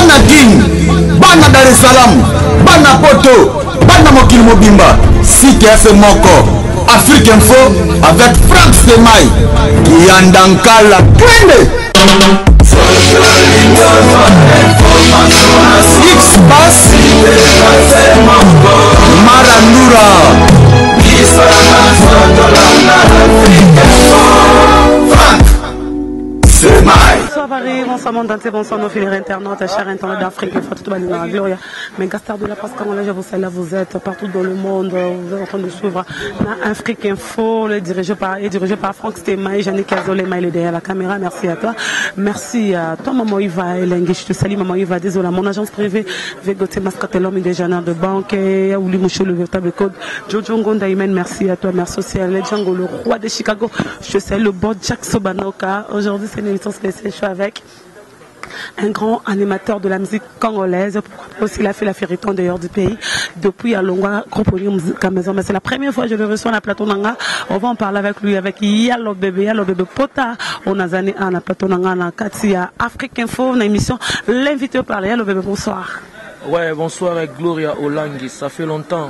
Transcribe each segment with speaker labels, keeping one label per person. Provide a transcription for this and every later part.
Speaker 1: Bana Kin, bana Dar es Salaam, bana Poto, bana mokili mobimba, site ya se moko Afrique Info avec Franck Stemay, Kiyanda Nkala twende. X-Pass Marandura. Franck Stemay.
Speaker 2: Bonsoir Paris, bonsoir monde entier, bonsoir nos fidèles internautes, chers internautes d'Afrique, une fois tout la Gloria. Mais Gastard de la presse congolaise, je vous salue, vous êtes partout dans le monde, vous êtes en train de suivre Afrique Info, le dirigé par, et dirigé par Franck Stemay, Yannick Azolema, il est derrière la caméra, merci à toi. Merci à toi, Maman Iva Elengi, je te salue, Maman Iva, désolé, mon agence privée, Végoté Mascotte, l'homme des genres de banque, Ouli Mouchou, le véritable code, Jojo Ngonda Imen, merci à toi, merci aussi à Django, le roi de Chicago, je te salue, le bon Jack Sobanoka. Aujourd'hui, c'est une émission spéciale, je suis avec un grand animateur de la musique congolaise. Pourquoi aussi il a fait la fériton d'ailleurs du pays depuis Alongwa, groupe Musique Maison. Mais c'est la première fois que je le reçois à la plateau Nanga. On va en parler avec lui, avec Yalo Bébé, Yalo Bébé Pota. On a zané à la plateau Nanga, na Katia Afrique Info, une émission L'invité parle. Yalo Bébé, bonsoir.
Speaker 3: Ouais, bonsoir avec Gloria Olangi, ça fait longtemps.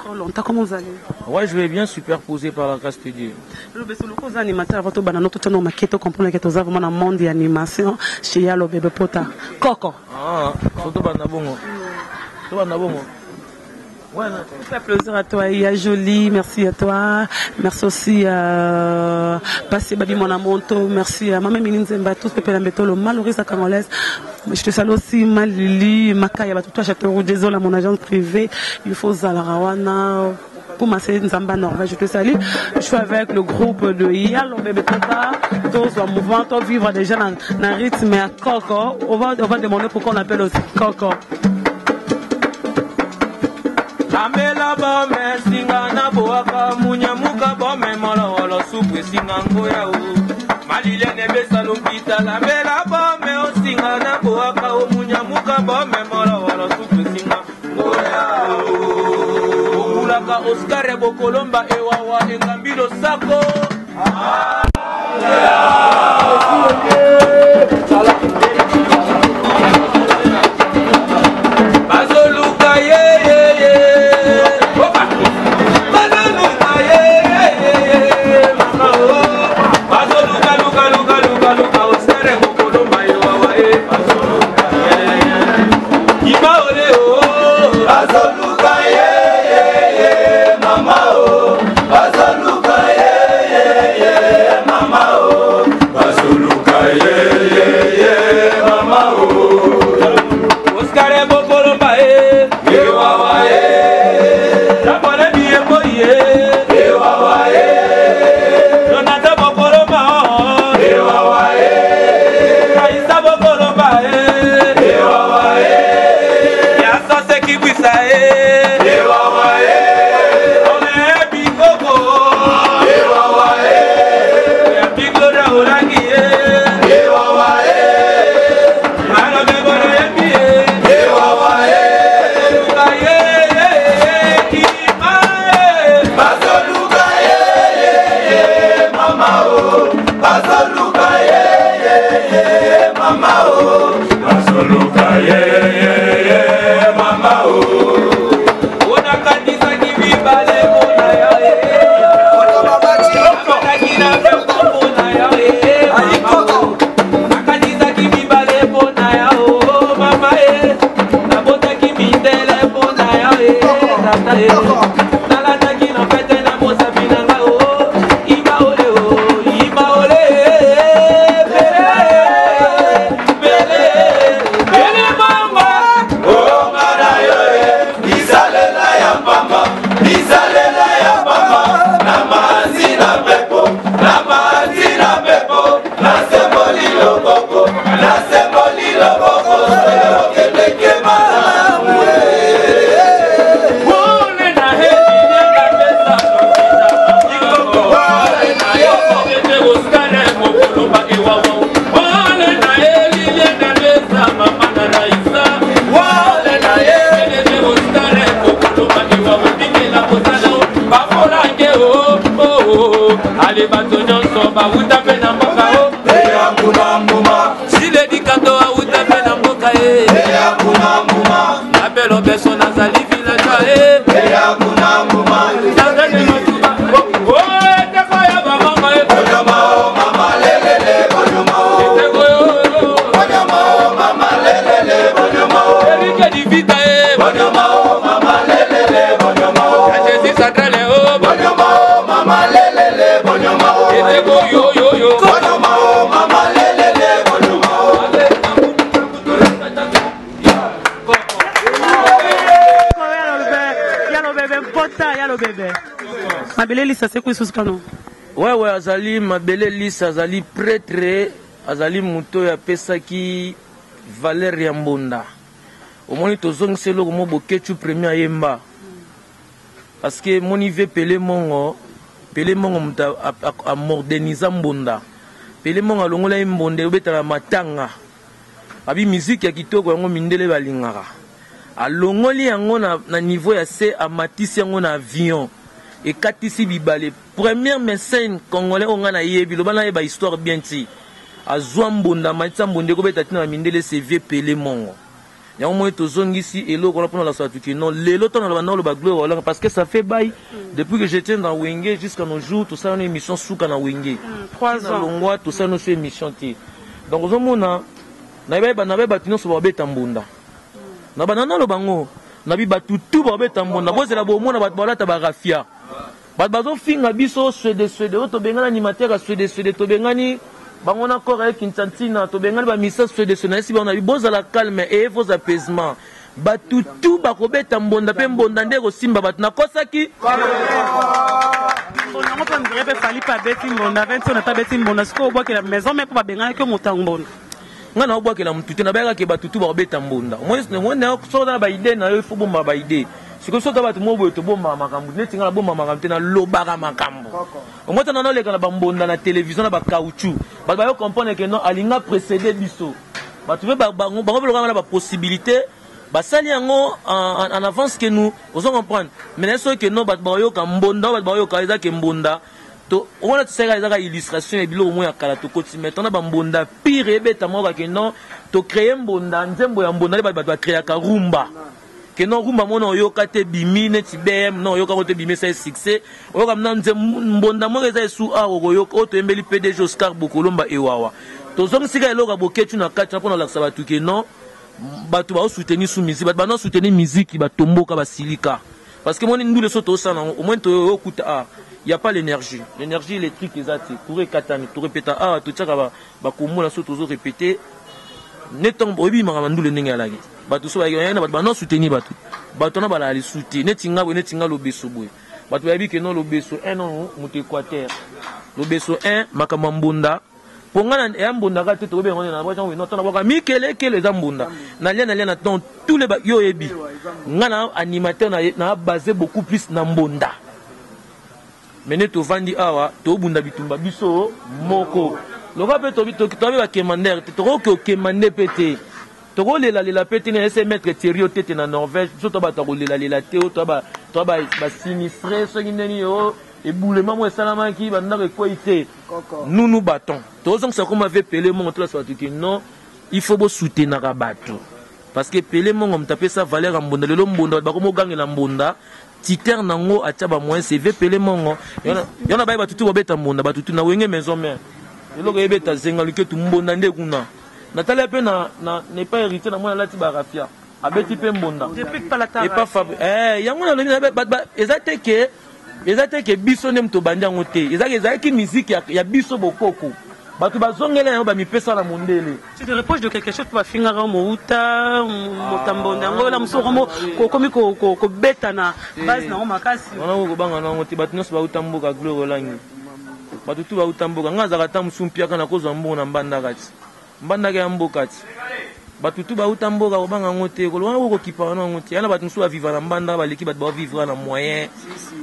Speaker 2: Trop longtemps, comment vous allez?
Speaker 3: Ouais, je vais bien, superposé par la grâce de Dieu.
Speaker 2: Le solo animateur avant tout banano tout no maketo comprendre que toza vraiment dans monde d'animation chez Yalo Bébé Pota. Coco.
Speaker 3: Ah, surtout bana bongo. Surtout bana bongo. Ouais,
Speaker 2: ça fait plaisir à toi, Iya Jolie, merci à toi. Merci aussi à Passé Babi Monamonto, merci à Maman Mini Nzemba, tous Pépé Lambeto, le Malorisa Congolaise. Je te salue aussi, Malili, Makaya, toi, Châteauroux, désolé, mon agence privée, il faut Zalarawana. Pour ma Nzamba Norvège, je te salue. Je suis avec le groupe de Yalo Bébé Pota, tous en mouvement, tous vivre déjà dans un rythme à Coco. On va demander pourquoi on appelle aussi Coco.
Speaker 3: Amela bome singa na boaka munyamuka bome mololo supu singa ngoya o malile ne besa lumpita lamela bome o singa na boaka o munyamuka bome mololo supu singa ngoya o okulaka Oscar ya bokolomba ewawa engambi losako. Bazoluka ye ye ye Bazoluka ye ye ye mama o Bazoluka luka luka luka luka Oscar ya bokolomba ewawa e Bazoluka ye ye Ima ole o
Speaker 4: Bazoluka ye ye ye mama o Bazoluka ye ye ye mama o Bazoluka ye ye ye mama o
Speaker 3: Oscar ya bokolomba e
Speaker 4: Ewawa e
Speaker 3: Japone biye boye
Speaker 4: Ewawa e
Speaker 3: Jonathan bokolomba o
Speaker 4: Ewawa e
Speaker 3: Kaisa bokolomba e
Speaker 4: Ewawa e
Speaker 3: Yasa sekibwisa e
Speaker 4: Ewawa e
Speaker 3: Ome bikoko
Speaker 4: Ewawa e
Speaker 3: Ya Gloria Olangi e
Speaker 4: Ewawa e
Speaker 3: Malo bebore yebi e
Speaker 4: Ewawa e
Speaker 3: Luka ye ye ye kima e
Speaker 4: Bazoluka ye ye ye mama o Bazoluka ye ye ye mama o Bazoluka ye ye ye mama o
Speaker 3: Onakanisaki mibale mpona ya ye Nakanaki na mpepo mpona ya ye mama o Nakanisaki mibale mpona ya o mama ye Nabotaki mindele mpona ya ye tata ye Nalataki na pete na mosapi na nga o Ima ole o ima ole Pele pele pele mama
Speaker 4: Onga na yo e bisalela ya pamba bisalela ya pamba na manzi na mpepo na manzi na mpepo nasemboli loboko nasemboli loboko okendeke malamu
Speaker 3: Wole na heli nyenga pesa
Speaker 4: Wole na yo
Speaker 3: Ete Oscar mokoloba ewawa Wole na heli nyenga pesa mama na Raisa
Speaker 4: Wole na ye
Speaker 3: Ete Oscar mokoloba ewawa bikela bosala o bafolange o o ale bato nyonso bawuta mpe na mboka o
Speaker 4: eya mbuma mbuma
Speaker 3: Jile dikato awuta mpe na mboka e
Speaker 4: eya
Speaker 3: Ape lobeso nazali villageois eh. Nazali matuba. Oh, eteko ya bamama eh. Eteko yo. Erike Divita eh. Ya Jésus Sacré oh. Eteko yo yo yo.
Speaker 2: Yalo bebe, yalo bebe. Mabele lisa c'est quoi lisusu pano?
Speaker 3: Wewe azali mabele lisa, azali prêtre, azali moto oyo apesaki valeur ya mbonda. Omoni tozongisa eloko mo Boketshu premier ayemba. Parce que moni ve Pele Mongo, Pele Mongo moto amodernisa mbonda. Pele Mongo alongola ye mbonda ebetala matanga. Abi musique ya kitoko yango mindele balingaka. Alongoli yango na niveau ya se, amatisi yango na avion. Ekatisi bibale. Première mécène congolais oyo nga nayebi, loba nayeba histoire bien ti. Azwa mbonda, amatisa mbonda ekobeta tina na mindele, c'est vieux Pele Mongo. Yango moi tozongisi eloko wana mpona lasala tuki non lelo ntango naloba naloba gloire olanga parce que ça fait bail depuis que j'étais dans Wenge jusqu'à nos jours tosala no émission suka na Wenge.
Speaker 2: 3 ans.
Speaker 3: Longwa tosala no so émission te. Donc ozomona nayeba nabe bato nyonso babeta mbunda. Na bana naloba ngo nabi bato tu babeta mbunda bozela bomona bato balata ba rafia. Bato bazofinga biso swede swede oyo tobengani animateur ya swede swede tobengani bango na corps ya Kinshasa tobengani ba misa swede swede na esi bango na bozala calme et vos apaisements. Bato tu bakobeta mbonda pe mbonda nde kosimba bato nakosaki.
Speaker 2: Mbonda yango mpe ondire mpe Fally mpe abeti mbonda, 20 na abeti mbonda sikoyo obwakela maison mais mpo babenganaki yo moto ya mbonda.
Speaker 3: Nga na obwakela motu te, nabayaka ke bato tu bakobeta mbonda. Soki oza na ba idée na yo, il faut bomba ba idée. Sikoyo soki bato moko boye tobombaka makambo neti nga nabomba makambo te, nalobaka makambo. Omoi tana naleka na bambonda na télévision na bacaoutchouc, bato bayo comprendre ke non alinga précéder biso. Bato mpe bango mpe lokola na bapossibilité basali yango en avance que nous, ozo comprendre. Mais na soki ke non bato bayoka mbonda, bato bayoka eza ke mbonda to wana tosala ezaka illustration ya biloko moko ya kala tokoti. Mais tona bambonda pire ebeta moko ke non tocrée mbonda, nzembo ya mbonda nde bato bacréaka rumba. Ke non rumba mona oyoka te bimi neti BM non oyoka te bimi esa succès oyoka na mbonda moko eza esu awa okoyoka oyo toyembeli PDG Oscar Bokolomba ewawa. Tozongisika eloko ya Boketshu na kati mpona kolakisa bato ke non bato baosoutenir su musique, bato bana soutenir musique batomboka basilika. Parce que moni ndule so tosala yango au moins toyokuta a y a pas l'énergie, l'énergie électrique eza te, courant ekatani, torepeta awa totiaka bakombola so tozo répéter ne ntango oyebi makambo ndule ndenge alaki bato so bayaki na bato bana soutenir bato, bato wana balala lisu te neti nga boye, neti nga lobeso boye. Bato bayebi ke non lobeso 1 non moto Équateur lobeso 1 makambo ya mbonda mpo nga na ya mbonda kaka te tokobi yango na bwaka no tona bwaka mikelekele eza mbonda nalia nalia na donc tous les yo oyebi nga na animateur na basé beaucoup plus na mbonda. Mais ne tovandi awa tobunda bitumba biso moko loka mpe tobi bakemandere te, tokoki okemande mpe te, tokolelalela mpe te na ese maître Thierry Otete na Norvège. Biso to bato ya kolelalela te, oyo to basinistré soki ndeni yo ebulema mo esalamaki bandako ekwei te, nous nous battons. Tozongisa koma ve Pele Mongo, tolasa bato ke non il faut bosoutenaka bato parce que Pele Mongo moto apesa valeur ya mbonda. Lelo mbonda bato bakomogangela mbonda titer nango atia bamoyen cv Pele Mongo yo na baye bato tu babeta mbonda, bato tu na Wenge maison mère eloko eyebeta zenga luketu mbonda nde kuna natali mpe na epa héritier na mwana alati barafia abeti mpe mbonda epa Fabri yango nalobi eza te ke eza te ke biso nde moto obandi yango te, ezalaki musique ya biso bokoko bato bazongela yango bamipesa na mondele.
Speaker 2: Tu te reproches de quelque chose? Bafingaka mouta motambonda yango la mosusu okomi kobeta na base nango makasi.
Speaker 3: Wana kobanga nango te, bato nyonso bauta mboka gloire olangi, bato tu bauta mboka. Nga azalaka ata mosu mpiaka na kozwa mbongo na mbandaka ti mbandaka ya mboka ti bato tu bauta mboka kobanga yango te, koloba wana kokipa wana yango te. Yana bato mosusu baviva na mbandaka baleki bato bavivre na moyen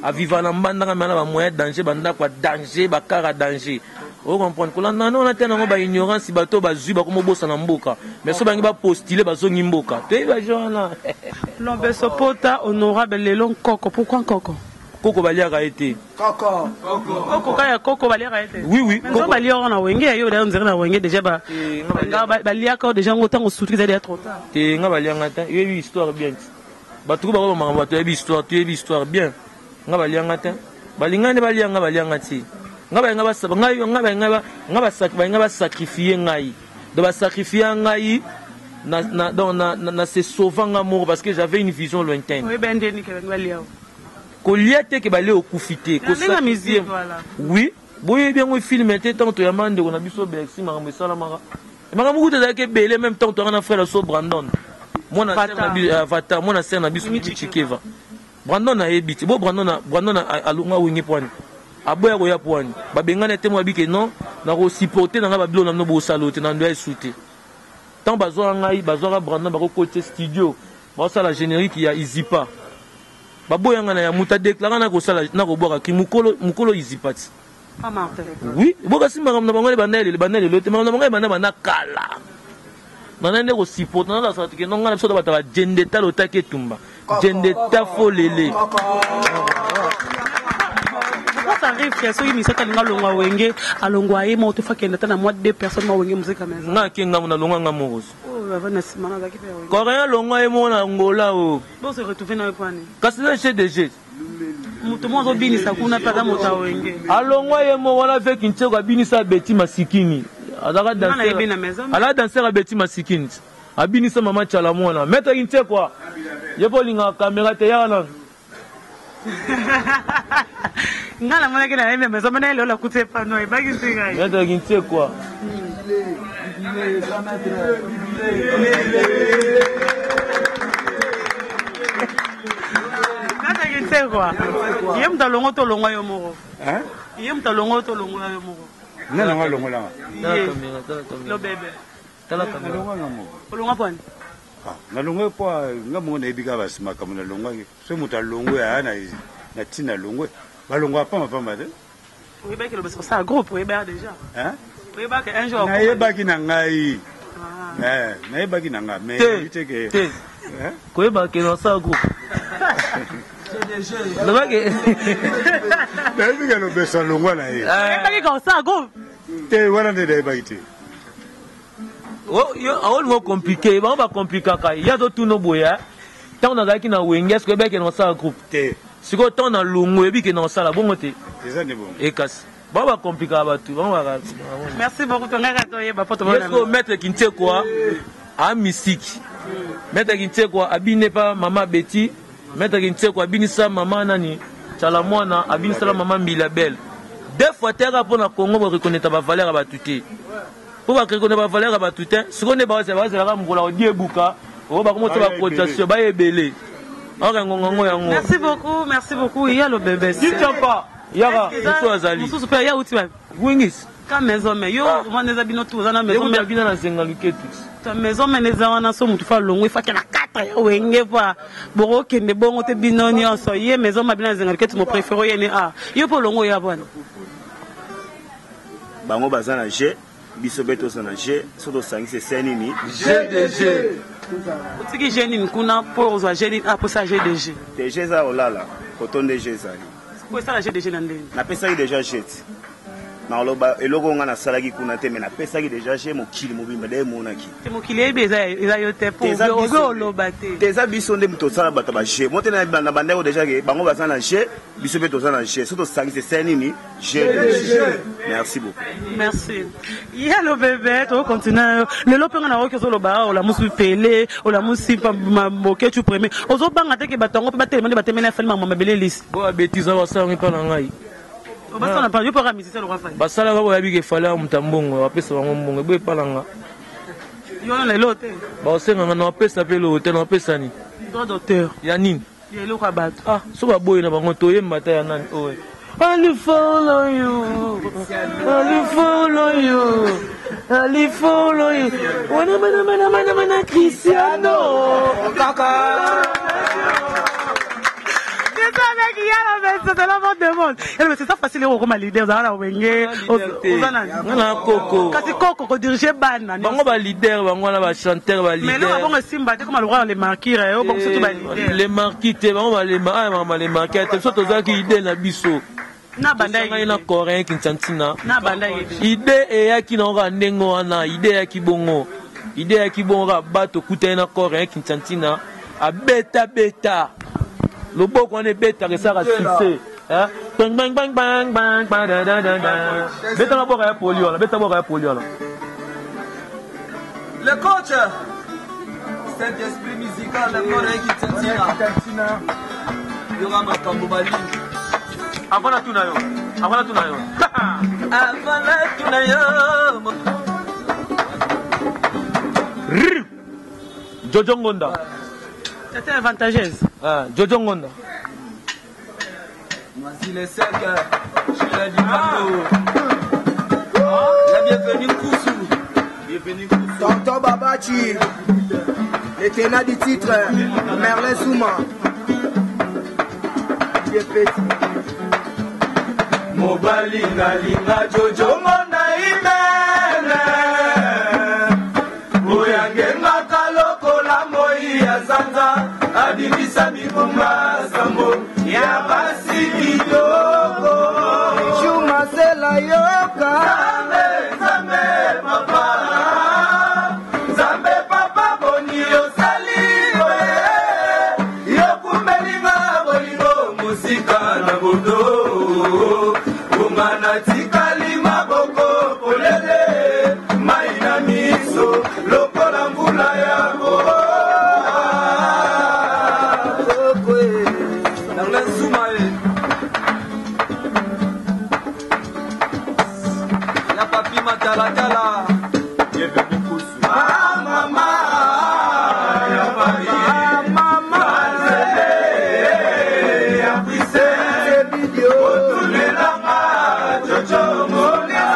Speaker 3: aviva na mbandaka me ana bamoyen danger, bandako ya danger, bakara danger, ocomprendre kolanda wana te nango baignorance. Bato bazwi bakomobosana mboka, mais so bangi bapostule bazongi mboka toyebi baje wana.
Speaker 2: Lobeso Pota honorable lelo nkoko, pourquoi nkoko?
Speaker 3: Koko baliaka ye te.
Speaker 2: Koko. Koko kaya koko baliaka ye te.
Speaker 3: Oui oui.
Speaker 2: Koko baliaka na wenge yo d'ailleurs nzela na wenge déjà ba
Speaker 3: eh,
Speaker 2: baliaka déjà ngo tango sutu ezali ya trop tard.
Speaker 3: Te nga balianga te. Yebi histoire bien. Bato ko ba makambo bato yebi histoire, tu yebi histoire bien. Nga balianga te. Balinga nde balianga balianga ti. Nga balinga ba nga nga balinga ba nga ba balinga ba sacrifier ngai. Donc ba sacrifier ngai na na donc na na se sauvant nga moko parce que j'avais une vision lointaine.
Speaker 2: Oui ben ndeni ke balia.
Speaker 3: Kolia te ke balia okufi te.
Speaker 2: Ko sacrifier.
Speaker 3: Oui, boyebi yango film te ntango toyamba ndeko na biso Bercy makambo esalamaka. Makambo kutu ezalaki ebele même ntango toyaka na frère na biso Brandon. Mwana Vata, mwana sœur na biso Mimi Chikeva. Brandon ayebi te. Bo Brandon Brandon alonga wenge pwani. Aboya koya pwani. Babengana te mo abike non na ko supporter na nga ba bilo na no bosalo te na ndoya esu te. Tant bazwaka ngai bazwaka Brandon bako kote studio basala générique ya Izipa. Baboya nga na ya muta déclara na kosala na kobwaka ki mukolo mukolo Izipa ti.
Speaker 2: Pas Martin.
Speaker 3: Oui, boka si makambo na bango ebanda lelo ebanda lelo te makambo na bango ebanda banda kala. Nana nde kosupporte naza sala tike nonga na biso bato ba jendeta lotaki etumba jendeta folele.
Speaker 2: Pourquoi ça arrive que soki misaka alinga alongwa wenge alongwa ye moko te fa kende ata na mwa deux personnes ma wenge muzika maison.
Speaker 3: Nga ake ngambo nalongwa nga moko.
Speaker 2: Oh, bava na nsima nazalaki mpe ya wenge.
Speaker 3: Coréen alongwa ye moko na Angola o.
Speaker 2: Bo se retrouver na ye mpo ani?
Speaker 3: Kasi eza GDG.
Speaker 2: Moto moko azobinisa kuna mpe aza moto ya wenge.
Speaker 3: Alongwa ye moko wana ve Kintseko abinisa Betty Masikini. Azalaka
Speaker 2: danseur.
Speaker 3: Alaka danseur ya Betty Masikini. Abinisa mama Tshala mwana. Maître Kintseko. Ye mpo olingaka kamera te yaka nanu.
Speaker 2: Nga namonaki na ye maison mena elelo akuti epano ebaki nti ngai.
Speaker 3: Maître Kintseko.
Speaker 2: Kinsekwa ye moto alongo to olongwa yo moko ye moto alongo to olongola yo moko
Speaker 4: nani yango alongolanga
Speaker 2: lobebe
Speaker 4: nalongwanga moko
Speaker 2: olongwa pwani
Speaker 4: nalongwe mpo nga moko nayebi kaka basi makambo nalongwaki soki moto alongwe aya na ntina alongwe balongwaka pamba pamba te.
Speaker 2: Oyebaki loba osala groupe oyebaki déjà.
Speaker 4: Hein?
Speaker 2: Oyebaki un jour.
Speaker 4: Nayebaki na ngai. Eh, nayebaki na ngai mais
Speaker 3: te
Speaker 4: te ke
Speaker 3: te. Koyeba ke osala groupe. Lobaki.
Speaker 4: Nayebi ke lobesa longwa na ye.
Speaker 2: Oyebaki ka osala groupe.
Speaker 4: Te wana nde nayebaki te.
Speaker 3: Aolinga okomplike bango bakomplikaka ye azotuna boye ntango nazalaki na wenge eske oyebaki na osala groupe
Speaker 4: te
Speaker 3: sikoyo ntango na longo oyebi ke na osala bongo te
Speaker 4: eza nde bongo
Speaker 3: ekasi bango bakomplikaka bato bango baka
Speaker 2: merci beaucoup tongaka toyeba po
Speaker 3: tomona maître Kintekwa a mystique maître Kintekwa abine pa mama Betty maître Kintekwa abinisa mama nani Tshala mwana abinisala mama Mbila Belle deux fois teka mpo na Congo boreconnaître ba valeur ya bato te mpo bareconnaître ba valeur ya bato te sikoyo nde bazelaka mokolo ya kodiebuka oyo bakomota ba cotisation baya ebele oka ngonga ngo yango
Speaker 2: merci beaucoup merci beaucoup ya lobebe
Speaker 3: Kinchapa yaka mosusu azali
Speaker 2: mosusu mpe ya uti wapi
Speaker 3: wingis
Speaker 2: ka maison mais yo wana eza bino tu oza na maison mais
Speaker 3: bina na zenga luketu
Speaker 2: ta maison mais eza wana so mutu fa longo ifaki na 4 ya wenge fa bokokende bongo te bino nyonso ye maison ma bina na zenga luketu mo préféré ye ne a yo mpo longo ya bwana
Speaker 5: bango baza na G biso mpe toza na G so tosangisi ese nini
Speaker 1: GDG
Speaker 2: otiki G nini kuna mpo ozwa G nini a mposa GDG
Speaker 5: te G eza kolala koto nde G ezali
Speaker 2: po esala GDG na ndenge
Speaker 5: napesaki deja G ti nakoloba eloko nga nasalaki kuna te me napesaki deja G mokili mobimba de emonaki
Speaker 2: te mokili eyebi eza yo te po obe oloba te
Speaker 5: te eza biso nde moto osala bato ba G mo te na bandeko deja ke bango baza na G biso mpe toza na G so tosangisi ese nini GDG merci beaucoup
Speaker 2: merci yalo bebe tokocontinue lelo mpe nga nayoki ozoloba olamusi pele olamusi moketu premier ozobanga te ke bato yango mpe batelema nde batemeli afali makambo mabele elisi
Speaker 3: bo babetise basalanga epa na ngai
Speaker 2: basala pa yo mpe oka musicien lokwa fali
Speaker 3: basalaka boyabi ke fali ya moto ya mbongo bapesa bango mbongo ebo epa na nga
Speaker 2: yo wana na eloko te
Speaker 3: baosenganga na bapesa mpe eloko te na bapesa nini
Speaker 2: droit d'auteur
Speaker 3: ya nini
Speaker 2: ya eloko ya bato
Speaker 3: ah so baboyi na bango toyemba ta ya nani oyo I follow you, I follow you, I follow you. Wana mana mana mana mana Cristiano.
Speaker 1: Kaka.
Speaker 2: C'est ça avec Yala, mais c'est la vente de moi. monde. Mais c'est ça facile okoma leader, ozala na wenge, oza na
Speaker 3: nga na koko.
Speaker 2: Kasi koko ko diriger bana.
Speaker 3: Bango ba leader, bango wana ba chanteur, ba
Speaker 2: leader. Mais non, bango esimba te comme lokola les marquis, yo bango surtout ba leader.
Speaker 3: Les marquis te, bango ba les ah les marquis te, so tozalaki idée na biso.
Speaker 2: Na banda
Speaker 3: ngai na coréen Kinshasa.
Speaker 2: Na banda idée.
Speaker 3: Idée eyaki na kaka ndenge wana, idée eyaki bongo. Idée eyaki bongo kaka bato okutani na coréen Kinshasa, abeta beta. Loboko wana ebetaka esalaka succès. Hein? Bang bang bang bang bang bang da da da da. Beta na boka ya poli wana, beta boka ya poli wana.
Speaker 4: Le coach, cet esprit musical, le coréen Kinshasa. Yoka makambo balingi.
Speaker 3: Avant na tuna yo. Avant na tuna yo.
Speaker 4: Avant na tuna yo.
Speaker 3: Jojo Ngonda.
Speaker 2: C'était avantageuse.
Speaker 3: Ah, Jojo Ngonda.
Speaker 4: Voici les secs, Sheila Dibato. La bienvenue Koussou.
Speaker 5: Bienvenue Koussou.
Speaker 6: Tonton Babachi, le tenant du titre, Merlin Souma.
Speaker 4: Mobali nalinga Jojo Ngonda imene. Oyangengaka lokola moi ya sanza, abimisa mibumba sambo ya basi kitoko.
Speaker 6: Juma Sela yoka.
Speaker 4: Nzambe, Nzambe papa, Nzambe papa boni osali boye, yokumeli nga bolingo mosika na bodo, bonga natikali maboko polele, mai na miso lokola mvula ya boa. Ya papi matalatala. Mama, ya papi, mama, ya prise, otunelanga Jojo Ngonda,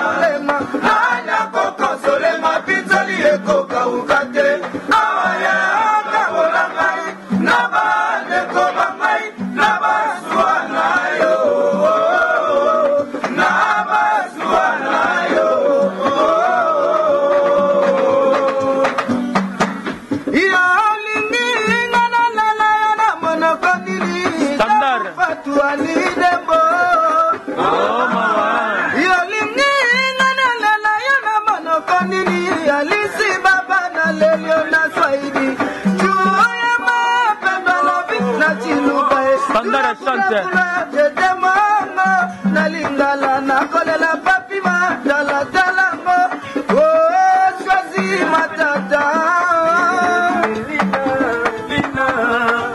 Speaker 4: nanya kokosolema pinzoli ekokauka te, awa ya kabola ngai na bandeko ba ngai na basuwa na yo, na basuwa na yo.
Speaker 6: Yo olingi nga nalela yo na monoko nini?
Speaker 3: Standard.
Speaker 6: Fatu alidembo. Yo olingi nga nalela yo na monoko nini? Alisi baba naleli yo na Swahili. Juya mapendo lobi na Chiluba.
Speaker 3: Standard chante.
Speaker 6: Tete mongo na lingala nakolela papi matalatalango. Oh, choisi matata.
Speaker 4: Lina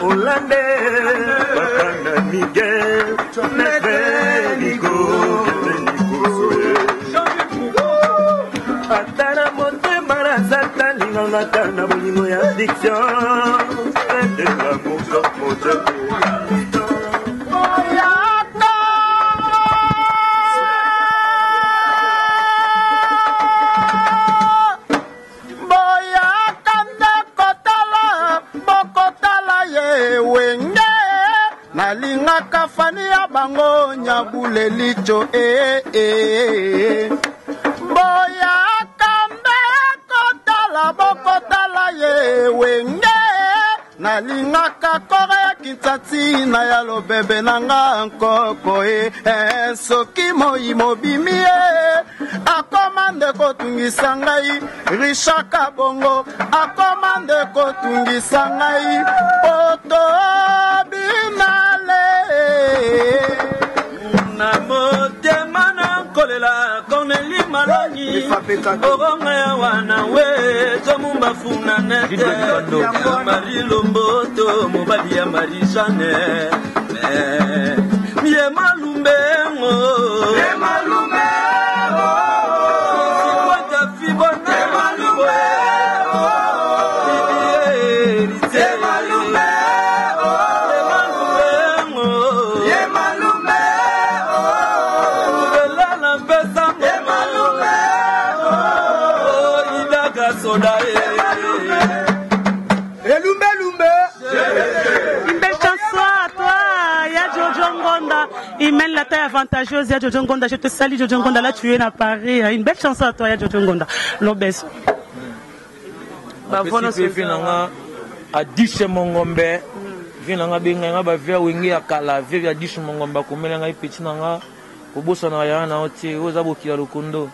Speaker 4: Hollande,
Speaker 5: Bakanda Miguel, Mevenigo,
Speaker 4: ata na motema naza talinganga ata na bolingo ya addiction.
Speaker 6: Boyaka nde kotala, bokotala ye wenge. Nalingaka fani ya bango nyabule licho eh, eh. Boyaka nde kotala, bokotala ye wenge. Nalingaka kore ya Kinshasa na ya lobebe na nga nkoko e. Soki moi mobimi ye, akoma nde kotungisa ngai. Richard Kabongo akoma nde kotungisa ngai. Poto binale.
Speaker 4: Na motema na nkolela Corneli Malongi, oronga ya wana we tomumba funa nete Marie Lomboto, mobali ya Marie Jeanne. Ye malumbengo, ye malumbengo, sikwata fibona, ye malumbengo, ye malumbengo, ye malumbengo, ye malumbengo, belala mpesa, ye malumbengo, idaka soda ye.
Speaker 6: Elumbe lumbe.
Speaker 2: Une belle chanson à toi, ya Jojo Ngonda. Imen la taille avantageuse ya Jojo Ngonda, je te salue Jojo Ngonda, là tu es à Paris, une belle chanson à toi ya Jojo Ngonda. Lobeso.
Speaker 3: Bapesi pe na nga Adishe Mongombe, vie na nga benga nga ba vie wenge ya kala, vie ya Adishe Mongombe akomela ngai petit na nga kobosanaka yaya na yo te, oyo eza bokila lokondo.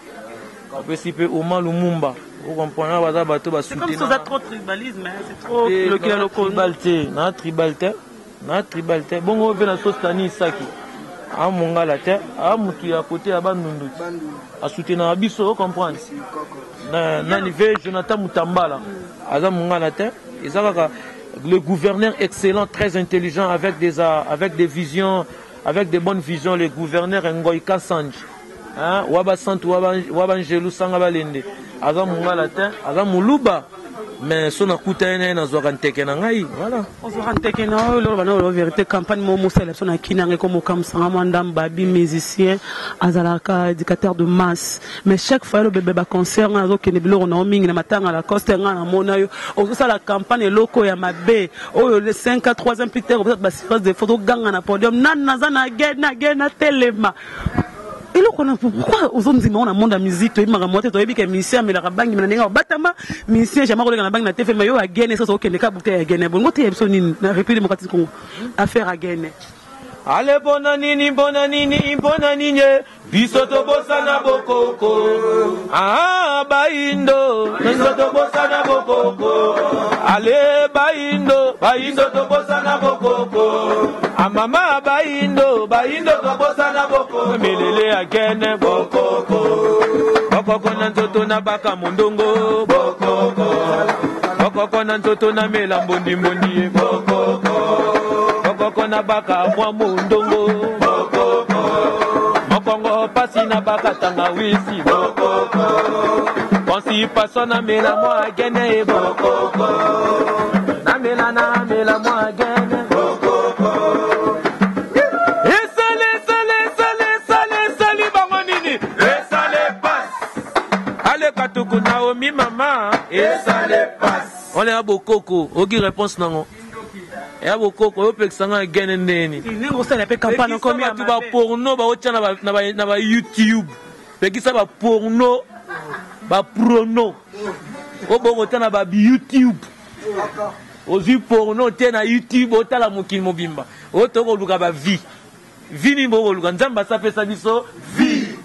Speaker 3: Apesi pe Oma Lumumba, o comprendre baza bato ba
Speaker 2: C'est comme si oza trop tribalisme, hein, c'est trop lokila lokondo.
Speaker 3: Tribal te, na tribal te. Na tribal te bongo mpe na sostani isaki a mongala te a mutu ya kote ya bandundu asoutenaka biso o comprendre na nani ve Jonathan Mutambala aza mongala te eza kaka le gouverneur excellent très intelligent avec des avec des visions avec des bonnes visions le gouverneur Ngoy Kasanji hein waba santu waba waba njelu sanga balende aza mongala te aza muluba mais so nakutani na ye nazwaka nteke na ngai voilà
Speaker 2: ozwaka nteke na oyo loloba na oloba verité campagne mo mosala biso na kini yango ekomokamwisanga mwa ndambo babi musicien azalaka éducateur de masse mais chaque fois elobebe baconcert ngai nazokende biloko na yo mingi na matanga lacoste ngai namona yo ozosala campagne eloko ya mabe oyo le 5 a 3 ans plus tard opesa basirance de photo oganga na podium nani naza na ge na ge na telema eloko wana pourquoi ozondima ngo na monde ya musique toyebi makambo te toyebi ke musicien amelaka bangi na ndenge abatama musicien jamais akoleka na bangi na tfm yo agene soso okende ka bouteille agene bongo te ya biso nini na république démocratique congo affaire agene
Speaker 3: Ale mpona nini mpona nini mpona nini biso tobosana bokoko ah bayindo biso tobosana bokoko ale bayindo bayindo tobosana bokoko amama bayindo bayindo tobosana bokoko melele akene bokoko bokoko na nzoto na baka mondongo bokoko bokoko na nzoto na mela mbondimbondi ye bokoko bokoko na baka mwa mondongo bokoko mokongo pasi na baka tangawisi bokoko konsipaso na mela mwa agene ye bokoko na mela na mela mwa agene bokoko esali esali esali esali esali bango nini esali pas aleka tuku naomi mama esali pas wana ya bokoko oki réponse nango ya bokoko oyo opekisa nga agene ndeni
Speaker 2: ndenge osala mpe campagne okomi
Speaker 3: bato baporno baotya na ba youtube pekisa baporno baprono oyo bokotya na ba youtube ozwi porno te na youtube otala mokili mobimba oyo tokoluka ba vie vie nini bokoluka nzambe asapesa biso vie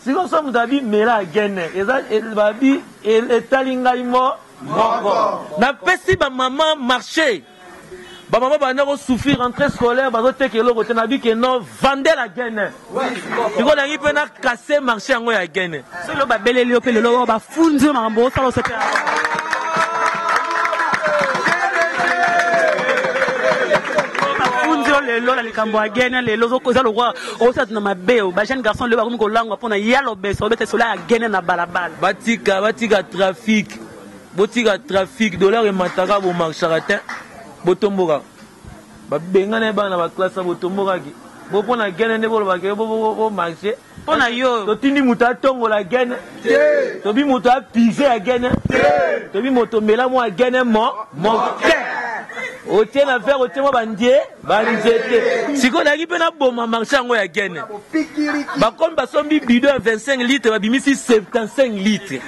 Speaker 3: sikoyo so moto abi mela agene eza babi etali ngai mo moko napesi bamama marché bamama banda kosouffrir entrée scolaire bazoteka eloko te nabi ke non vendel agene sikoyo nangi mpe nakase marché yango ya agene
Speaker 2: solo babeleli yo mpe lelo bafundi yo makambo osala osepela bafundi yo lelo na likambo ya gene lelo eza lokwa osala na mabe ba jeune garçon lelo bakomi kolangwa mpona ya lobeso obeta sola ya gene na balabala
Speaker 3: batika batika trafic botika trafic dollar emataka bomarchaka te botombokaka babengana ye bana na baklase botombokaki bo mpo na gene nde bolobaka bomarche
Speaker 2: mpo na yo
Speaker 3: totindi moto atongola gene tobi moto apise ya gene tobi moto mela mwa gene mo moke otie na verre otie mwa bandie banzete sikoyo nayaki mpe naboma marché yango ya gene bakomi basombi bido ya 25 litre babimisi 75 litre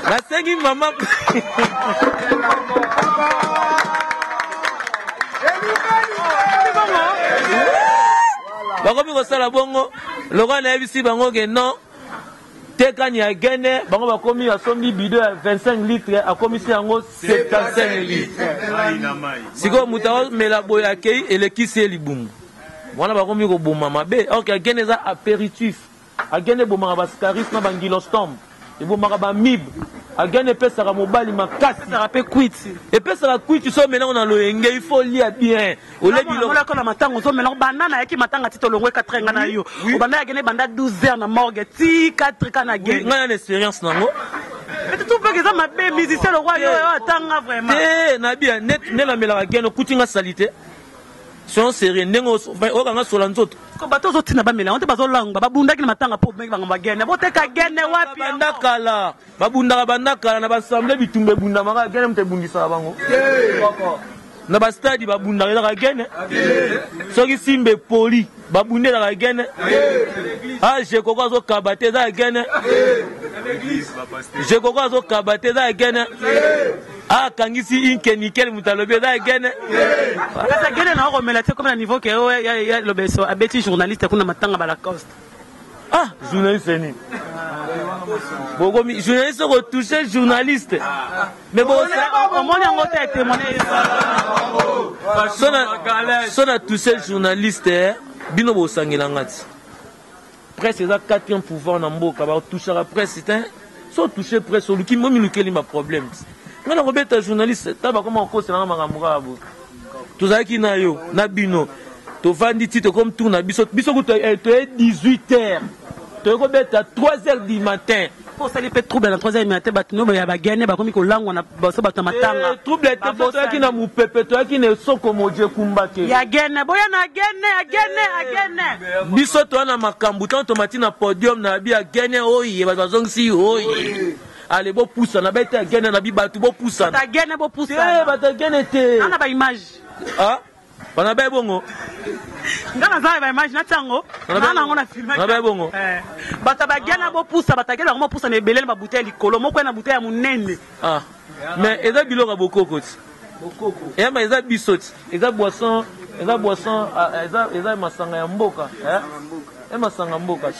Speaker 3: nasengi mama bakomi kosala bongo lokola nayebisi bango ke non tekani ya gene bango bakomi asombi bido ya 25 litre akomisi yango 75 litre sikoyo moto akomela boye akei elekisi ye libumu wana bakomi koboma mabe or ke agene eza apéritif agene ebomaka bascaris na bangilostome ebomaka bamibe agene epesaka mobali makasi
Speaker 2: epesaka mpe kwiti
Speaker 3: epesaka kwiti so omelango na loyenge il faut lia bien
Speaker 2: olebiloko na matanga ozomelango banda nayaki matanga ti tolongwe 4 nga na yo obanda ya gene banda 12 heures na morgue ti 4 ka na gene
Speaker 3: ngai na expérience nango
Speaker 2: tout mpe eza mabe musicien lokwa yo oyo atanga vraiment
Speaker 3: te nabia nde namelaka gene okuti nga salite soyon sérieux ndenge okanga sola nzoto
Speaker 2: ko bato ozotina bamela yango te bazolangwa babundaki na matanga mpo obengaki bango bagene boteka gene wapi
Speaker 3: banda kala babundaka banda kala na baassemble bitumba ebundamaka gene moto ebundisaka bango. Na bastade babundaka ezaka gene. Soki simba epoli babundi ezaka gene. Ah, Jekoko azokaba te eza gene. Jekoko azokaba te eza gene. Akangisi inke nikel moto alobi eza gene.
Speaker 2: Kasi gene na okomela te comme na niveau ke oyo ya Lobeso abeti journaliste kuna matanga ba Lacoste.
Speaker 3: Ah, journaliste nini? Bokomi journaliste ko toucher journaliste. Mais bon,
Speaker 2: omoni yango te témoigner.
Speaker 3: So na toucher journaliste, bino bosangela ngati. Presse eza quatrième pouvoir na mboka, ba touchaka presse te. So toucher presse oluki momi lukeli ma problème. Nga na kobeta journaliste, ta bakoma kokosela nga makambo kaka boye. Tozalaki na yo, na bino. Tovandi ti tokomi tour na biso, biso kutu toye 18 heures. Toye kobeta 3 heures du matin.
Speaker 2: Osali mpe trouble na 3 heures du matin, bato no ya bagene bakomi kolangwa na baso bato ya matanga.
Speaker 3: Trouble te, biso toyaki na mopepe, toyaki na esoko moji ekumbake.
Speaker 2: Ya gene, boya na gene, ya gene, ya gene.
Speaker 3: Biso toya na makambo, ntango tomati na podium na bi ya gene oye, bato bazongisi oye. Ale bopusana, bete ya gene na bi bato bopusana.
Speaker 2: Bato ya gene bopusana.
Speaker 3: Te, bato ya gene te.
Speaker 2: Ana ba image.
Speaker 3: Ah? Bana ba bongo.
Speaker 2: Nga naza na ba image na tiango. Na nango na filme.
Speaker 3: Na ba bongo.
Speaker 2: Bato ba gene bopusa, bato ya gene bango bopusa na ebele na ba bouteille likolo, moko na bouteille ya monene.
Speaker 3: Ah. Mais eza biloko ya bokoko ti.
Speaker 2: Bokoko.
Speaker 3: Eyamba eza biso ti. Eza boisson, eza boisson, eza eza masanga ya mboka, eh? E masanga mboka.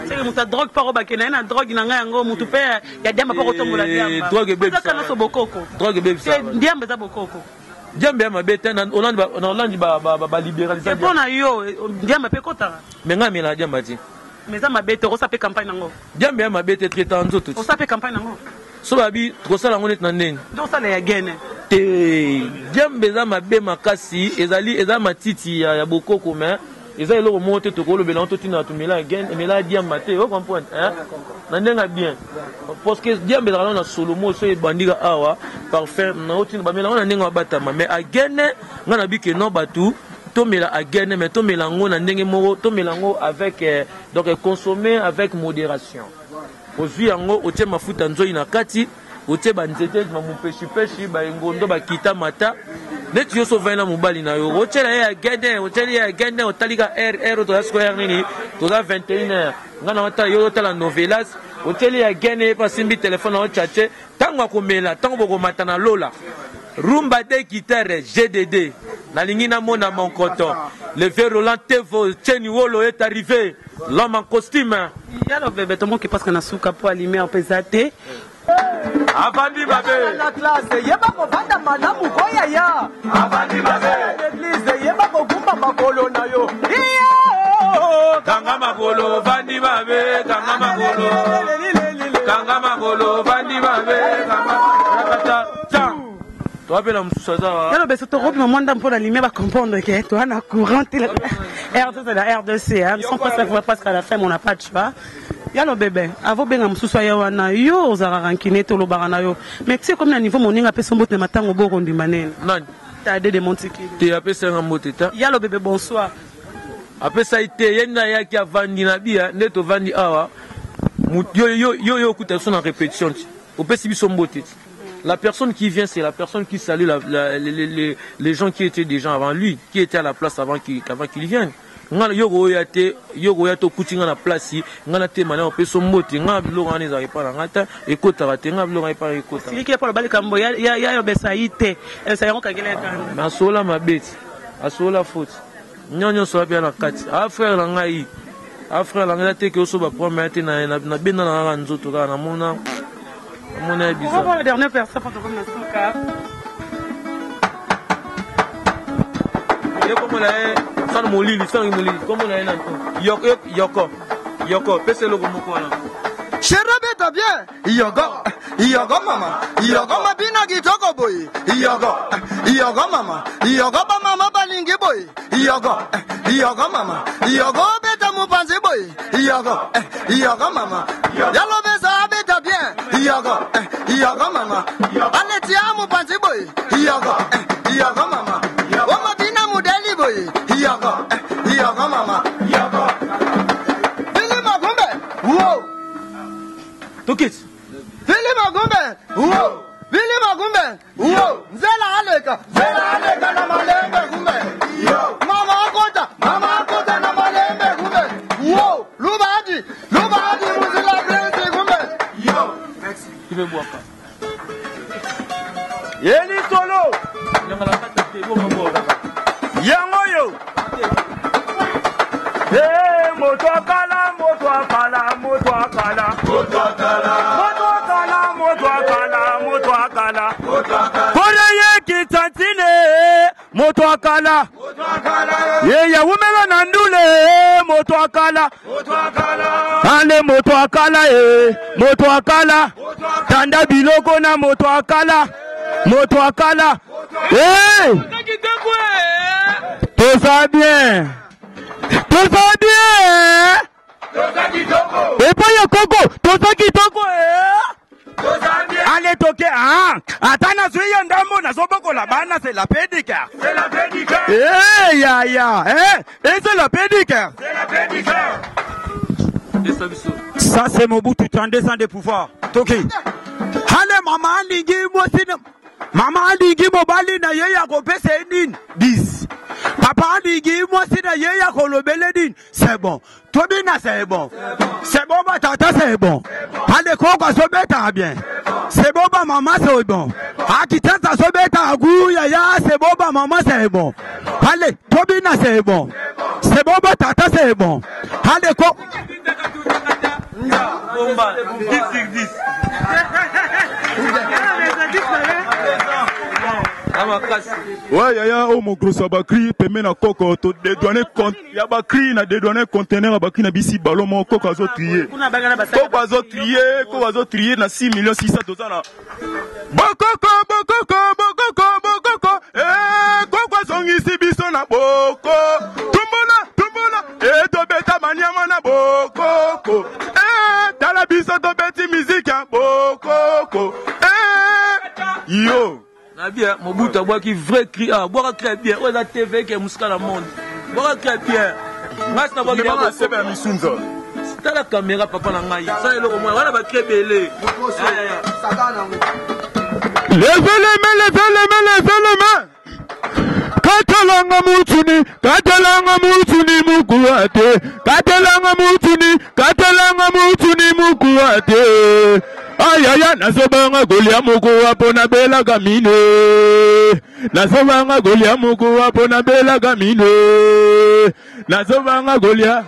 Speaker 2: Seke moto ya drogue paro bakenda ye na drogue na ngai yango moto pe ya diamba paro tombola diamba.
Speaker 3: Drogue ebebisa.
Speaker 2: Eza nyonso bokoko.
Speaker 3: Drogue ebebisa.
Speaker 2: Diamba eza bokoko.
Speaker 3: Diamba ya mabe te na Hollande ba na Hollande ba ba ba libéraliser.
Speaker 2: Mpo na yo diamba pe kotaka.
Speaker 3: Mais ngai amela diamba te.
Speaker 2: Mais eza mabe te okosa pe campagne nango.
Speaker 3: Diamba ya mabe te traiter nzoto.
Speaker 2: Osa pe campagne nango.
Speaker 3: So babi tokosala yango neti na ndenge.
Speaker 2: Nde osala ya gene.
Speaker 3: Te diamba eza mabe makasi ezali eza matiti ya, ya bokoko mais eza eloko moko te tokolobela yango totina bato mela gene mela diamba te o comprendre hein na ndenge ya bien parce que diamba ezalaka na solomo so ebandika awa parfum na otina bamela yango na ndenge babatama mais agene nga na bike non bato tomela agene mais tomela yango na ndenge moko tomela yango avec donc consommer avec modération. Ozwi yango otie mafuta nzoi na kati, otie ba nzete ba mupeshipeshi ba engondo ba kita mata neti yo so ovandi na mobali na yo otiela ye ya gede, otieli ye ya gede, otali ka heure, heure toza sikoyo heure nini, toza 21 heure, nga na otala yo otala novelas, otieli ya gene, ye pe asimbi telefone na ochache, tango akomela, tango bokomata na lola. Rumba de guitare GDD, nalingi namona monkoto, le vieux Roland Tevo, Cheni Wolo est arrivé, l'homme en costume.
Speaker 2: Yalo bebe tomoki parce que na suka po alime apesa te.
Speaker 3: Avandi mabe.
Speaker 6: Na classe yeba kovanda malamu ko yaya.
Speaker 4: Avandi mabe.
Speaker 6: Na l'église yeba kogumba makolo na yo. Iyo.
Speaker 3: Kanga makolo vandi mabe, kanga makolo. Kanga makolo vandi mabe, kanga makolo. Ta. Toi pe la mususu aza wa.
Speaker 2: Yalo beso to robi maman ndampo na lumière ba comprendre que toi na courant R2 c'est la R2C hein, sans pas savoir parce qu'à la fin on n'a pas de choix. Yalo bébé, avo benga mususu ya wana yo ozara rancune to lobara na yo. Mais tu sais comme na niveau moninga pe sombote na matango boko ndima nene.
Speaker 3: Nani?
Speaker 2: Tade de Montikili.
Speaker 3: Te apesa nga mbote ta.
Speaker 2: Yalo bébé bonsoir.
Speaker 3: Apesa ite ye na yaki avandi na bia nde tovandi awa. Yo yo yo yo okuta so na répétition ti. Opesi biso mbote ti. La personne qui vient, c'est la personne qui salue les gens qui étaient déjà avant lui, qui étaient à la place avant qu'il vienne. Nga yo koya te, yo koya to kuti nga na place, nga na te mana opeso mbote, nga biloko wana ezalaka epai na nga te, ekotaka te, nga biloko wana epai na ekotaka.
Speaker 2: Siliki ya polo bali kambo, ya, ya, ya yo besa ite, esa yango kagele kanda.
Speaker 3: Mais asola mabe ti, asola faute. Nyo nyonso wapi ya na kati. Ah frère na ngai. Ah frère na ngai te ke oso ba promesse te na, na, na benda na nga nzoto kaka na mona. Mona ya bizarre.
Speaker 2: On va voir la dernière personne pour te na suka.
Speaker 3: Ye kombo na ye sana molili, sana molili. Kombo na ye na yoko, yoko. Yoko, pesa eloko moko wana.
Speaker 1: Chérie beta bien. Yogo, yogo mama, yogo mabina kitoko boy. Yogo, yogo mama, yogo ba mama balingi boy. Yogo, yogo mama, yogo beta mupanzi boy. Yogo, yogo mama, yalo besa beta bien. Yogo, yogo mama, aletia mupanzi boy. Yogo, yogo mama, yogo mabina mudeli boy. Yogo, yogo mama, yogo. Billy Magumbe, wow.
Speaker 3: Tokit.
Speaker 1: Billy Magumbe, wow. Billy Magumbe.
Speaker 6: kumbe. Yo. Nzela aleka. Nzela aleka na malembe kumbe. Yo. Mama akota. Mama akota na malembe kumbe. Yo. Lubadi. Lubadi muzila prince kumbe. Yo.
Speaker 3: Merci. Tu veux boire pas?
Speaker 4: Yeli solo. Yango yo. Eh, moto akala, moto akala, moto akala. Moto akala. Moto akala, moto akala, moto akala. Pona ye kitantine, moto akala. Ye ya wumela na ndule, moto akala. Ale moto akala e, moto akala. Tanda biloko na moto akala. Moto akala. Eh! Toza bien. Toza bien. Epai ya koko, toza kitoko eh. Ale toke ah, ata nazwi yo ndambo nazobokola bana c'est la pédicure.
Speaker 5: C'est la pédicure.
Speaker 4: Eh ya ya, eh, et c'est la pédicure.
Speaker 5: C'est la pédicure.
Speaker 4: Ça c'est Mobutu 32 ans de pouvoir. Toki. Ale mama alingi mwasi Mama alingi mobali na ye ya kopesa ye nini? 10. Papa alingi mwasi na ye ya kolobele nini? C'est bon. Tobina c'est bon. C'est bon ba tata c'est bon. Ale koko azobeta bien. C'est bon ba mama c'est bon. Akitata azobeta guya ya c'est bon ba mama c'est bon. Ale tobina c'est bon. C'est bon ba tata c'est bon. Ale koko
Speaker 3: Bomba, 10 sur 10.
Speaker 4: Ouais, yaya, oh, mon gros abakri, pembe na koko, to dédouaner compte, ya bakri na dédouaner conteneur abakri na bisi ballon mo koko azo trier. Koko azo trier, koko azo trier na 6 millions 600 toza na. Bokoko, bokoko, bokoko, bokoko, eh, koko azongisi biso na boko. Tumbola, tumbola, eh, tobeta banyama na bokoko. Eh, tala biso tobeti miziki ya bokoko. Eh, yo.
Speaker 3: Na bien, Mobutu abwaki vrai cri, ah, bwaka cri bien, oyo eza TV ke musika na monde. Bwaka cri bien. Ngai sina bwaki
Speaker 4: ya sebe ya misunza.
Speaker 3: Tala caméra papa na ngai. Sala eloko mwana wana ba cri ebele.
Speaker 4: Levez les mains, levez les mains, levez les mains. Katelanga mutuni, katelanga mutuni mukuate. Katelanga mutuni, katelanga mutuni mukuate. Ayaya nazobanga kolia mokuwa mpo nabelaka mino. Nazobanga kolia mokuwa mpo nabelaka mino. Nazobanga kolia.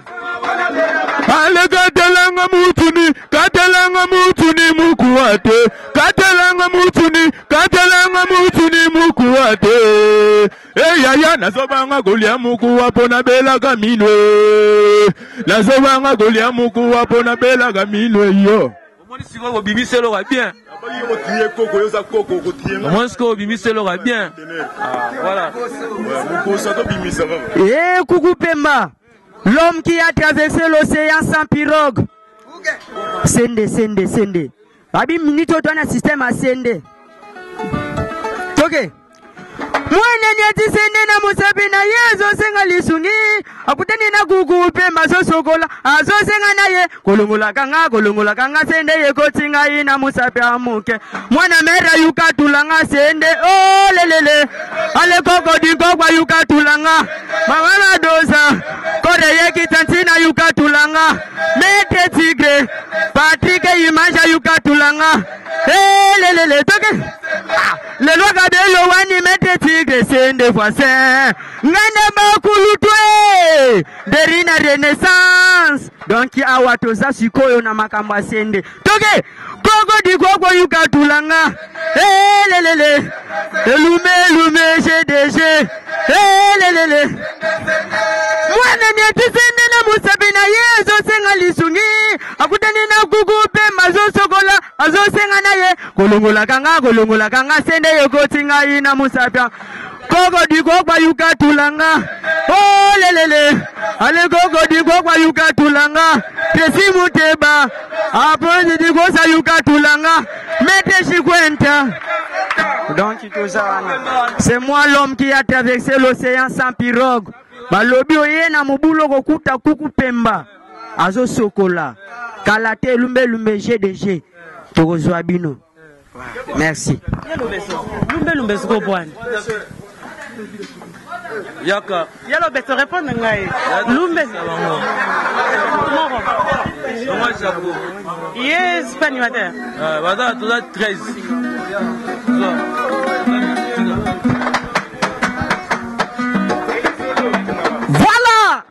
Speaker 4: Ale katelanga mutuni, katelanga mutuni mukuate. Katelanga mutuni, katelanga mutuni mukuate. Eyaya nazobanga kolia mukuwa mpo nabelaka mino. Nazobanga kolia mukuwa mpo nabelaka mino yo.
Speaker 3: Omoni sikoyo obimisi eloko ya bien. Omoni sikoyo obimisi eloko ya bien. Voilà.
Speaker 6: Eh, Kuku Pemba, l'homme qui a traversé l'océan sans pirogue. Sende, sende, sende. Babi minute oyo toa na système ya sende. Toke. Mwana nyati sende na mosapi na ye azosenga lisungi akutani na kuku mpe mazosokola azosenga na ye kolongolaka nga kolongolaka nga sende ekoti ngai na mosapi ya moke mwana mere ayuka tulanga sende olelele oh, alekoko dinkoko ayuka tulanga mama madosa kore yekita ntina ayuka tulanga metre tigre patrik image ayuka tulanga elelele toke ah, lelo kabelo wani metre tigre sende voisin ngane bakulutwe derina renaissance donc awa toza sikoyo na makambo ya sende toke koko dikoko yuka tulanga elelele elume elume gdg elelele mwana niati sende na mosapi na ye azosenga lisungi akutani na kuku mpe mazosokola azosenga na ye kolongolaka nga kolongolaka nga sende ekoti ngai na mosapi koko dikokwa yuka tulanga oh lelele ale koko dikokwa yuka tulanga tesi muteba aponzi dikosa yuka tulanga mete shikwenta. Donc toza wana, c'est moi l'homme qui a traversé l'océan sans pirogue. Balobi oye na mobulu okokuta kuku pemba azosokola kala te lumbe lumbe GDG tokozwa bino. Merci.
Speaker 2: Lumbe lumbe sikoyo bwani.
Speaker 3: Yaka.
Speaker 2: Ya lobeso répondre ngai. Lumbe. Moko.
Speaker 3: Moi chapeau.
Speaker 2: Yes, pas animateur.
Speaker 3: Ah, baza toza 13.
Speaker 6: Voilà.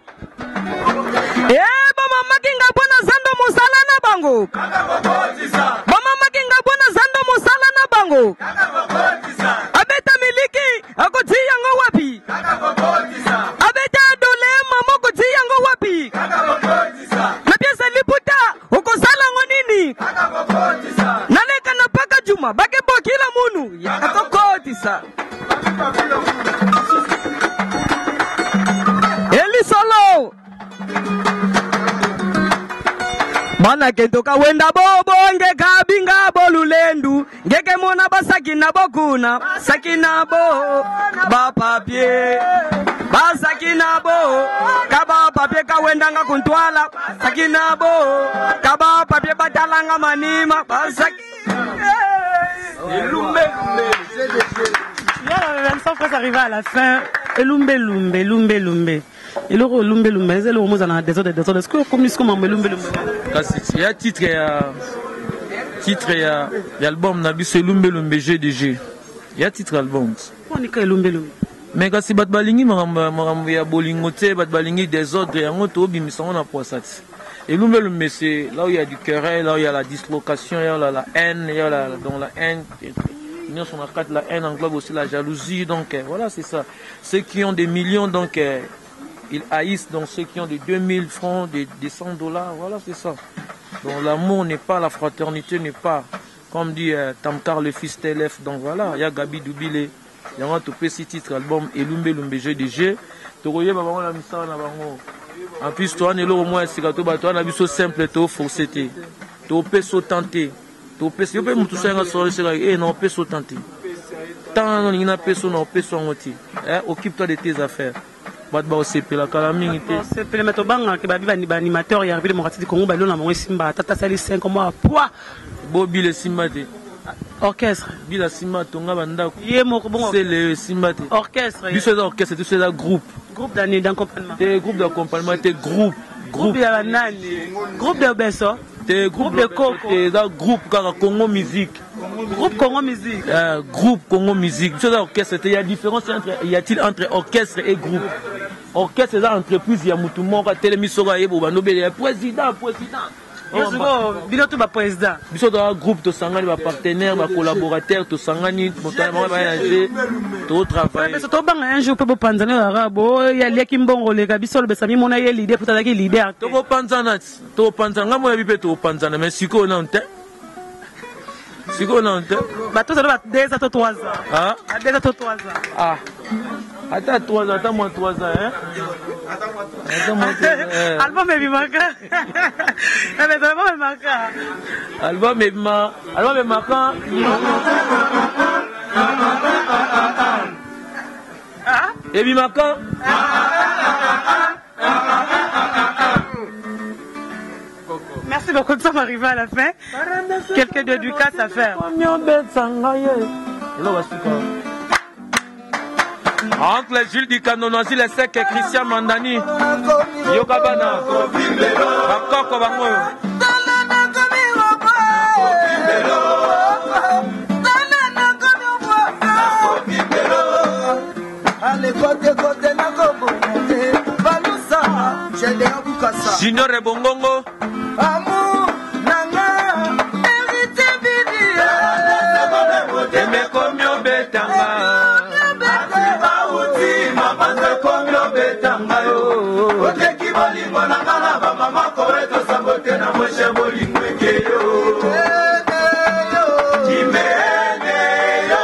Speaker 6: Eh, bamama kinga mpo na zando mosala na bango. Bamama kinga mpo na zando mosala na bango. Abeta miliki akoti yango wapi? Abeta dole mama okoti yango wapi? Na piesa liputa okosala yango nini? Naleka na paka juma bake bokila munu akokotisa. Elisolo bana kentoka wenda bobo ngeka binga bolulendu ngeke mona basaki na bokuna basaki na bo bapapie basaki na bo kaba papie kawendanga kuntwala basaki na bo kaba papie batalanga manima basaki
Speaker 3: Elumbe lumbe.
Speaker 2: Yala, nous sommes presque arrivés à la fin. Elumbe lumbe, lumbe lumbe. Eloko lumbe lumbe, eza eloko mozala na désordre désordre. Est-ce que okomi sikoyo mambo elumbe lumbe?
Speaker 3: Kasi ya titre ya ya album na biso Elumbe Lumbe GDG. Ya titre album.
Speaker 2: Mpo elumbe lumbe?
Speaker 3: Mais kasi bato balingi makambo ya bolingo te, bato balingi désordre, yango tobimisa yango na poisa ti. Elumbe Lumbe, c'est là où il y a du querelle, là où il y a la dislocation, il y a la haine, il y a la, dans la haine, nyonso na kati, la haine englobe aussi la jalousie, donc voilà, c'est ça. Ceux qui ont des millions, donc ils haïssent, donc ceux qui ont des 2000 francs, des 100 $, voilà, c'est ça. Donc l'amour n'est pas, la fraternité n'est pas, comme dit Tamkar le fils TLF, donc voilà, il y a Gabi Doubile, il y a un tout petit titre album Elumbe Lumbe GDG, tokoyeba bango na misala na bango. En plus, toi, eloko moko ya sika to bato wana biso simple to forcé te. Topesa autant te. Topesa yo mpe motu so yanga solo eseka e na opesa autant te. Ntango nano olingi napesa na opesa yango te. Eh, occupe-toi de tes affaires. Bato baosepela kala mingi te.
Speaker 2: Sepele me tobangaka babi baanimateur ya République démocratique du Congo balona bango esimba tata asali 5 mois poids.
Speaker 3: Bo bila esimba te.
Speaker 2: Orchestre.
Speaker 3: Bila simba tonga bandako.
Speaker 2: Ye moko bongo.
Speaker 3: Sele esimba te.
Speaker 2: Orchestre.
Speaker 3: Biso eza orchestre, biso eza groupe.
Speaker 2: Groupe d'année d'accompagnement.
Speaker 3: Te groupe d'accompagnement te groupe.
Speaker 2: Groupe ya banani? Groupe de Beso.
Speaker 3: Te groupe
Speaker 2: de Coco.
Speaker 3: Te eza groupe kaka Congo Musique.
Speaker 2: Groupe Congo Musique.
Speaker 3: Groupe Congo Musique. Biso eza orchestre te, il y a différence entre, y a-t-il entre orchestre et groupe? Orchestre eza entreprise ya mutu moko atelemi soko ayebo bando bele ya président, président.
Speaker 2: Bino to ba président.
Speaker 3: Biso toza groupe, tosangani ba partenaire, ba collaborateur, tosangani moto na bango baya na jeu, totravaille.
Speaker 2: Biso tobanga un jour mpe bopanzana kaka bo yaliaki mbongo leka biso olobesa mimona ye leader po tazalaki leader.
Speaker 3: Tokopanzana ti tokopanzana, ngai moyebi mpe tokopanzana, mais sikoyo nano te, sikoyo nano te.
Speaker 2: Bato ozala ba 2 ans to 3 ans.
Speaker 3: Ah?
Speaker 2: Ba 2 ans to 3 ans.
Speaker 3: Ah. Ata 3 ans, ata moins 3 ans, hein? Ata moins 3 ans. Eh.
Speaker 2: Album ebimaka. Eh ben, album ebimaka.
Speaker 3: Album ebima, album ebimaka.
Speaker 2: Ah?
Speaker 3: Ebimaka.
Speaker 2: Merci beaucoup, nous sommes arrivés à la fin. Quelques dédicaces à faire.
Speaker 3: Oncle Jules Dikando, Noisy le Sec, Christian Mandani, Yoka Bana, Bakoko bango. Junior Ebongongo.
Speaker 4: Amour nanga héritier bidi
Speaker 3: Emekomi obetanga.
Speaker 4: Bauti mabanzo ekomi obetanga yo oteki bolingo na nga na bamama kowe tosango te na moshe bolingo ekeyo Kimene yo Kimene yo.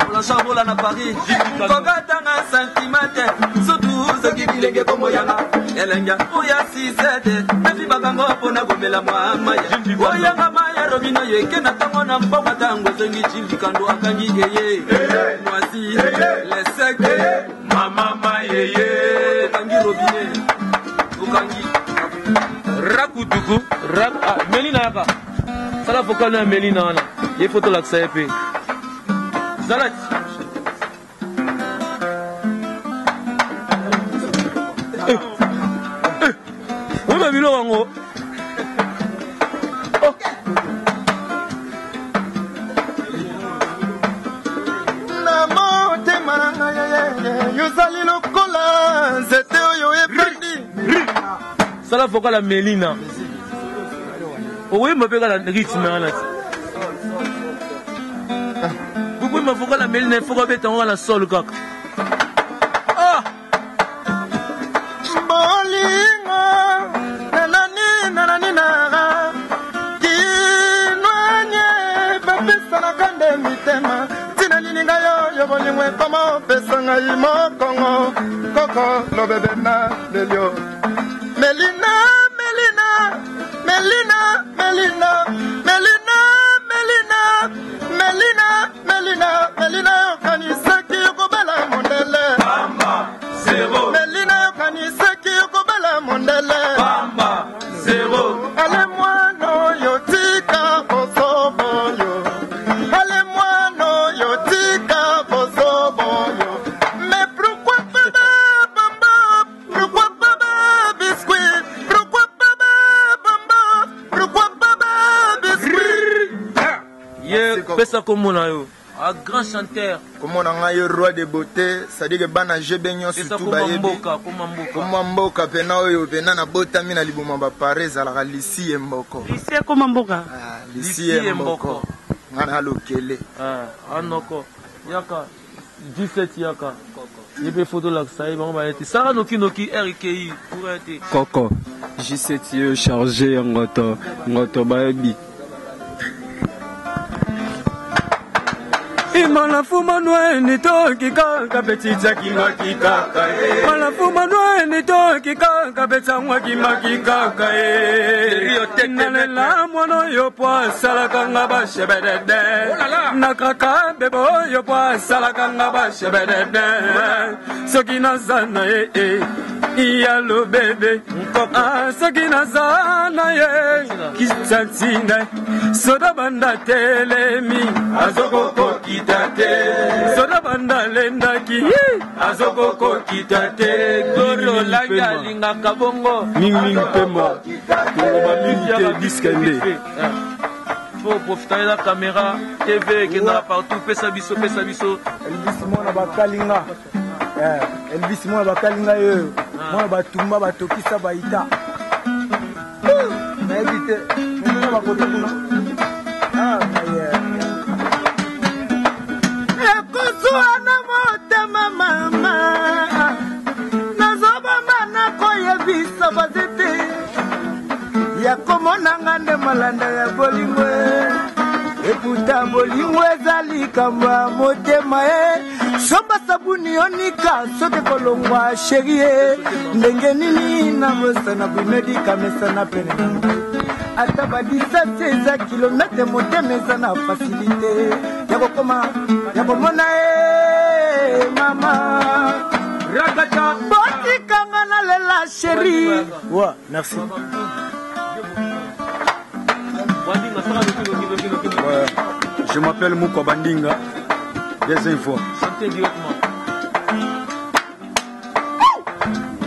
Speaker 7: Blanchard Bola na Paris kokatanga sentiment te surtout soki bilenge kombo yanga elenga oya sisete nafibakango mpona komela mwa maya oyanga maya robino yeke na ntango na mpokwa ntango ezongi cindikando akangi eye mwasi leseke
Speaker 4: Mama mayeye
Speaker 7: okangi robinet.
Speaker 3: Gu, rap, ah, Melina yaka. Sala vocal na Melina wana. Ye faut tolakisa ye mpe. Zala Eh, eh, oyeba biloko yango. Oh.
Speaker 4: Na motema na ngai yozali lokola nzete oyo ebandi.
Speaker 3: Sala vocal ya Melina. Okoyemba mpe kaka rythme wana ti. Bokoyemba vocal ya Melina, il faut kobeta yango na sol kaka. Ah!
Speaker 4: Bolingo nanani nanani nara kinwanye bapesanaka nde mitema ntina nini ngai oyo bolingo ekoma opesa ngai mokongo koko lobebe na lelio Melina, Melina, Melina, Melina, Melina, Melina, Melina, Melina, Melina, yokanisaki yokobala mondele.
Speaker 7: Bamba, zero.
Speaker 4: Melina, yokanisaki yokobala mondele.
Speaker 7: Bamba, zero.
Speaker 4: Ale mwana oyo tika bozobo yo. Ale mwana oyo tika bozobo yo. Mais pourquoi pas bamba? Pourquoi pas ba biscuit? Pourquoi pas ba bamba? Pourquoi pas ba biscuit?
Speaker 3: Ye pesa kombo na yo. Un grand chanteur.
Speaker 4: Kombo na ngai roi de beauté, c'est-à-dire que bana GB nyonso
Speaker 3: Pesa
Speaker 4: tout
Speaker 3: kombo
Speaker 4: bayebi.
Speaker 3: mboka, kombo mboka.
Speaker 4: Kombo mboka pena oyo pena nabotami na liboma ba pare ezalaka Lisi ye mboko.
Speaker 2: Lisi ekoma mboka.
Speaker 4: Ah, Lisi ye mboko. Nga na lokele.
Speaker 3: Ah, anoko. Yaka. 17 yaka. Ye pe photo lakisa ye bango baye te. Sala noki noki RKI pour te.
Speaker 8: Koko J7 yo chargé ya ngoto ngoto bayebi. Imana nweni toki kaka betitsa kimaki kaka e. Malafuma nweni toki kaka betsangwa kimaki kaka e. Nalela mwana oyo po asalaka nga bashebedede. Nakaka bebe oyo po asalaka nga bashebedede. Soki naza na ye e. Iyalo bebe. Ah, soki naza na ye kita ntina soda banda telemi
Speaker 4: azokokokita te
Speaker 8: soda banda lendaki
Speaker 4: azokokokita te
Speaker 3: Gloria Olangi alingaka bongo.
Speaker 8: Mingi pemba toloba mingi te diske nde
Speaker 3: Faut profiter la caméra TV ekendaka partout, pesa biso, pesa biso.
Speaker 9: Elvis mwana bakalinga. Elvis mwana bakalinga yo. Mwana batumba batokisa baita. Nayebi te. Mwana bakote kuna. Ah, yeah.
Speaker 6: Ekozwa na motema mama. Nazobamba nakoyebisa bazete. Ya komonanga nde malanda ya bolingo. Ekuta bolingo eza likambo ya motema e. Somba sabuni onika soki kolongwa chérie. Ndenge nini na bosana bumedi kamesana pene na ngai. Ata ba distance eza kilomètre motema eza na facilité ya kokoma ya komona e mama.
Speaker 3: Rakata.
Speaker 6: Botikanga nalela chérie.
Speaker 9: Ouais, merci.
Speaker 1: Ouais. Je m'appelle Moukwa Bandinga. Deuxième fois.
Speaker 3: Chantez directement.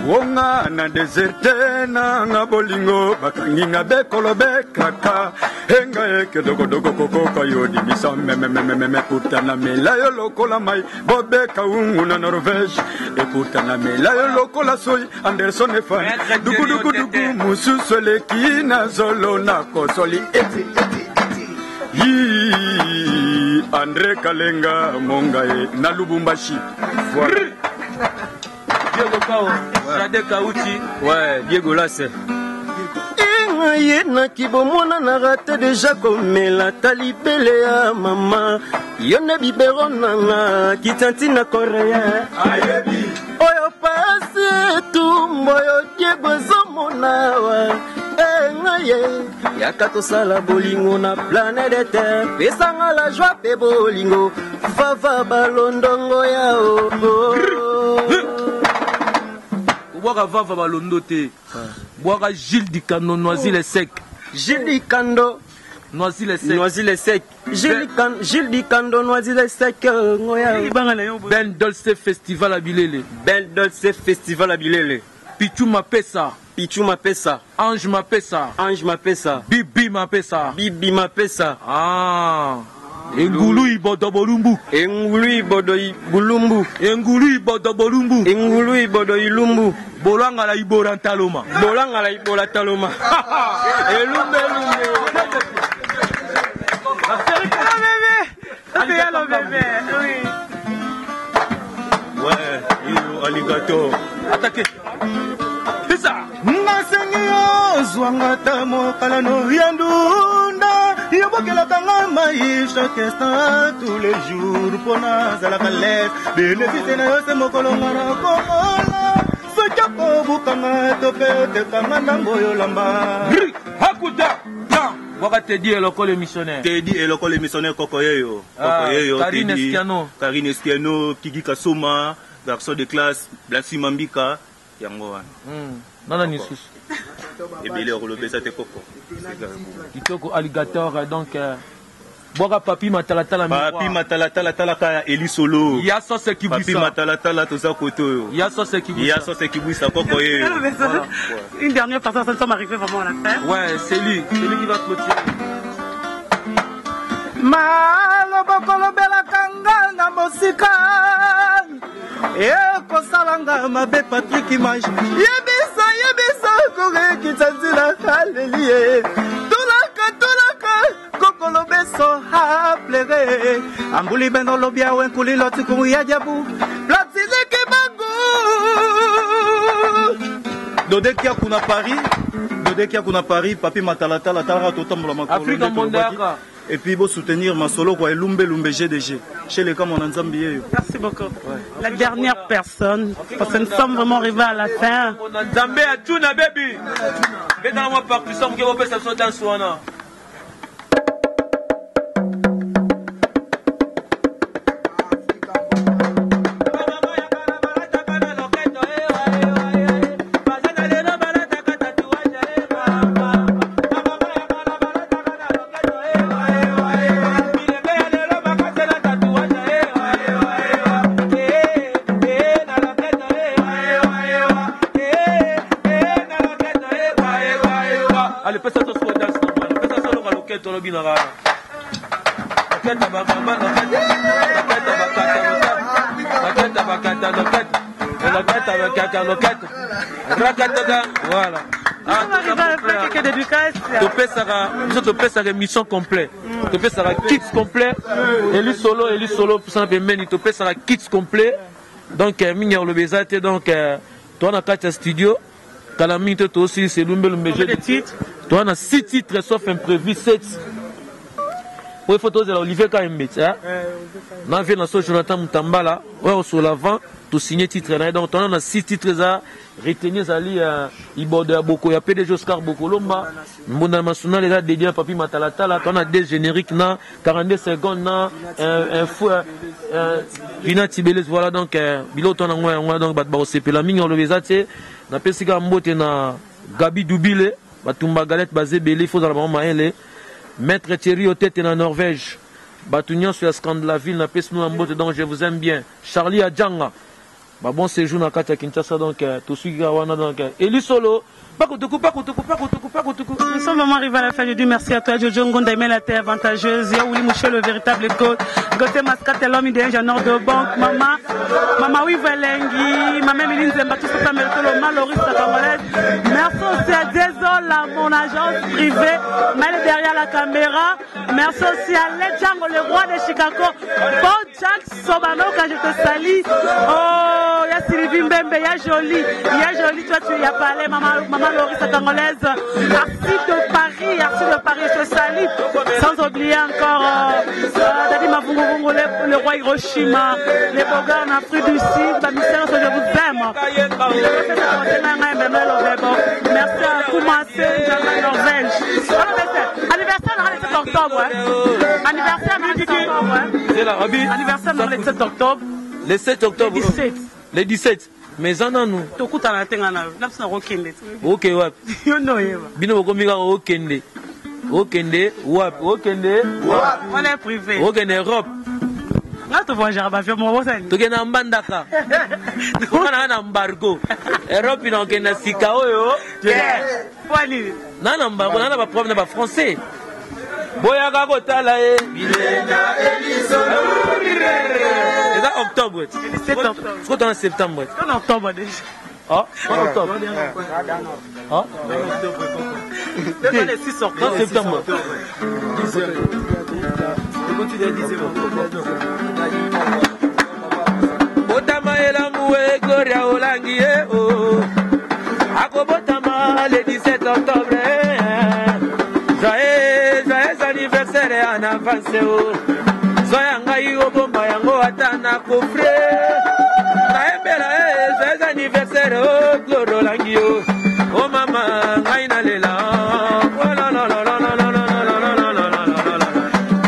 Speaker 1: Wonga na deserte na nga bolingo bakangi nga bekolo bekaka enga eke dogodogo kokoka yo dibisa mememememe kutana mela yo lokola mai bobeka ungu na Norvège ekutana mela yo lokola soi Anderson efan dugudugudugu mosusu eleki na zolo na kosoli eti eti eti Yii, André Kalenga mongaye na Lubumbashi. Voilà.
Speaker 3: Diego Kao, Jade Kauti.
Speaker 8: Ouais, Diego Lasse.
Speaker 10: Ye na kibomwana na rate deja komela talibele ya mama yo nde bibero nanga kitanti na korea oyo pasi etumba oyo Diego ezomona wa engaye yaka tosala bolingo na planète terre pesanga la joie pe bolingo vava balondongo ya o
Speaker 3: Obwaka vava balondo te. Bwaka Gilles Dikando Noisy le sec.
Speaker 10: Gilles Dikando
Speaker 3: Noisy le sec.
Speaker 10: Noisy le sec. Gilles Dikando, Gilles Dikando Noisy le sec. Ngoya.
Speaker 3: Ben Dolce Festival à Bilele.
Speaker 10: Ben Dolce Festival à Bilele.
Speaker 3: Pichu Mapesa.
Speaker 10: Pichu Mapesa.
Speaker 3: Ange Mapesa.
Speaker 10: Ange Mapesa.
Speaker 3: Bibi Mapesa.
Speaker 10: Bibi Mapesa.
Speaker 3: Ah. Engulu ibodo bolumbu.
Speaker 10: Engulu ibodo bulumbu.
Speaker 3: Engulu ibodo bolumbu.
Speaker 10: Engulu ibodo ilumbu.
Speaker 3: Bolanga la ibora ntaloma.
Speaker 10: Bolanga la ibola taloma. Elumbe elumbe.
Speaker 2: Ah bébé, c'est bébé, oui.
Speaker 5: Ouais, yo alligator.
Speaker 3: Attaquez. C'est ça.
Speaker 11: Nasengi yo zwanga ta mokalano ya ndunda yobokelaka nga mai chaque instant tous les jours mpo nazalaka lese bénéfice na yo se mokolo nga na komona soki okobukanga to mpe otekanga ndambo yolamba
Speaker 3: Hakuta. Waka Teddy Eloko le missionnaire.
Speaker 5: Teddy Eloko le missionnaire koko yeyo. Koko
Speaker 3: Ah,
Speaker 5: yeyo.
Speaker 3: Karine
Speaker 5: Teddy.
Speaker 3: Estiano.
Speaker 5: Karine Estiano, Kiki Kasoma, garçon de classe, Blasi Mambika, yango wana.
Speaker 3: Nana lisusu.
Speaker 5: Ebele okolobesa te koko.
Speaker 3: Kitoko alligator donc bwaka papi matalatala
Speaker 5: Papi matalatala talaka ya Eli Solo.
Speaker 3: Ya sose
Speaker 5: Papi
Speaker 3: kibwisa.
Speaker 5: matalatala toza kote oyo.
Speaker 3: Ya sose kibwisa.
Speaker 5: Ya sose kibwisa koko yeyo.
Speaker 2: Voilà. Une dernière personne, ça nous sommes arrivés vraiment à la fin.
Speaker 3: Ouais, c'est lui, c'est lui qui va clôturer.
Speaker 11: maloba kolobelaka nga na mosika ekosala nga mabe patrik image yebisa yebisa korekisa nzila aleli ye tolaka tolaka kokolobeso aplere ambuli beno lobi awe nkuli lotikungu ya diabu platineke bangu
Speaker 5: Dode Kiaku na Paris, Dode Kiaku na Paris, Papi Matalatala talaka totambola makolo.
Speaker 3: Afrika
Speaker 5: nde tolobaki.
Speaker 3: Mondaka.
Speaker 5: Et puis bo soutenir masolo kwa elumbe lumbe GDG. Chez les kama na nzambi yeyo.
Speaker 2: Merci beaucoup. La dernière personne, parce que nous sommes vraiment arrivés à la fin.
Speaker 3: Nzambe atuna baby. Betala mwa percussion moke bopesa biso danse wana. Allez, pesa to siko danse na mwana. Pesa solo ka loketo lobi na kaka. Loketa bakamba loketa. Loketa bakata loketa. Loketa bakata loketa. Loketa bakata loketa. Rakataka. Voilà.
Speaker 2: Nous sommes arrivés à la fin, quelques dédicaces.
Speaker 3: topesaka biso topesaka émission complet topesaka kits complet eli solo eli solo pusana pembeni topesaka kits complet donc mingi ya koloba eza te donc toa na kati ya studio kala mingi te tosilisa elumbelumbe
Speaker 2: Combien de titres?
Speaker 3: toa na 6 titres sauf imprévu 7 po ifo tozela olivier kayembe ti na vie na so jonathan mutambala oyo osola avant tosigne titre na ye donc toana na 6 titres eza retenu ezali ibodo ya boko ya pdg oscar bokolomba mbonda national eza dédié na papi matalatala toana deux générique na 42 secondes na vina tibeles voilà donc biloko toana yango yango donc bato bakosepela mingi oloba eza te napesi kaka mbote na gabi dubile batumba galette baza ebele ifo ozala bango mayele maître Thierry Otete na Norvège bato nyonso ya Scandinavie napesi bino na mbote donc je vous aime bien Charlie Adjanga ba bon séjour na kati ya Kinshasa donc tosuki kaka wana donc Eli Solo pakutuku pakutuku pakutuku pakutuku.
Speaker 2: Nous sommes vraiment arrivés à la fin. Je dis merci à toi, Jojo Ngonda, Aimé la terre avantageuse. Yaouli Mouché, le véritable coach. Gauthier Mascat, l'homme idéal, Jean de Banque. Maman, Maman Wivelengui, Maman Méline Zemba, tout ça, mérite le mal, Loris, la Congolaise. Merci aussi à Désolé, mon agence privée, mais derrière la caméra. Merci aussi à Ledjango, le roi de Chicago. Bon Jack Sobanoka, je te salue. Oh, il y a Sylvie Mbembe, il y a Jolie. Il y a Jolie, toi tu y as parlé, maman, maman Loris, la Congolaise. Arcy de Paris, Arcy de Paris, je te salue. Sans oublier encore Dadi Mavungu, le roi Hiroshima, les beaux gars en Afrique du Sud, bah, mystère, je vous aime. Merci à Koumassé, Jean Norvège. Anniversaire le 7 octobre. Hein. Anniversaire le 7 octobre. Hein.
Speaker 3: C'est la Rabi.
Speaker 2: Anniversaire le 7 octobre.
Speaker 3: Le 7 octobre.
Speaker 2: Le 17.
Speaker 3: Le 17 mais eza nanu.
Speaker 2: Tokutana te nga na yo. Na biso nakokende.
Speaker 3: Oke wapi?
Speaker 2: Yo nde oyeba.
Speaker 3: Bino bokomi kaka okende. Okende wapi? Okende
Speaker 2: wapi? Wana privé.
Speaker 3: Okende Europe.
Speaker 2: Nga to voyagera ba avion moko bosani.
Speaker 3: Tokende na Mbandaka. Nga na na embargo. Europe na okende sika oyo.
Speaker 2: Te. Mpo nini?
Speaker 3: Na na embargo, na na ba problème na ba français. Boyaka kotala ye. Eza octobre. Sikoyo tona septembre.
Speaker 2: Tona octobre déjà.
Speaker 3: Ah, octobre. Ah? Non, septembre. Botama elamu e Gloria Olangi e oh. Akobotama le 17 octobre. Joyeux, joyeux anniversaire en avance oh. Zwa ya ngai obomba yango ata na kofre. Nayembela e joyeux anniversaire oh Gloria Olangi oh. Oh mama ngai nalela. Oh la la la la la la la la la la la la la la.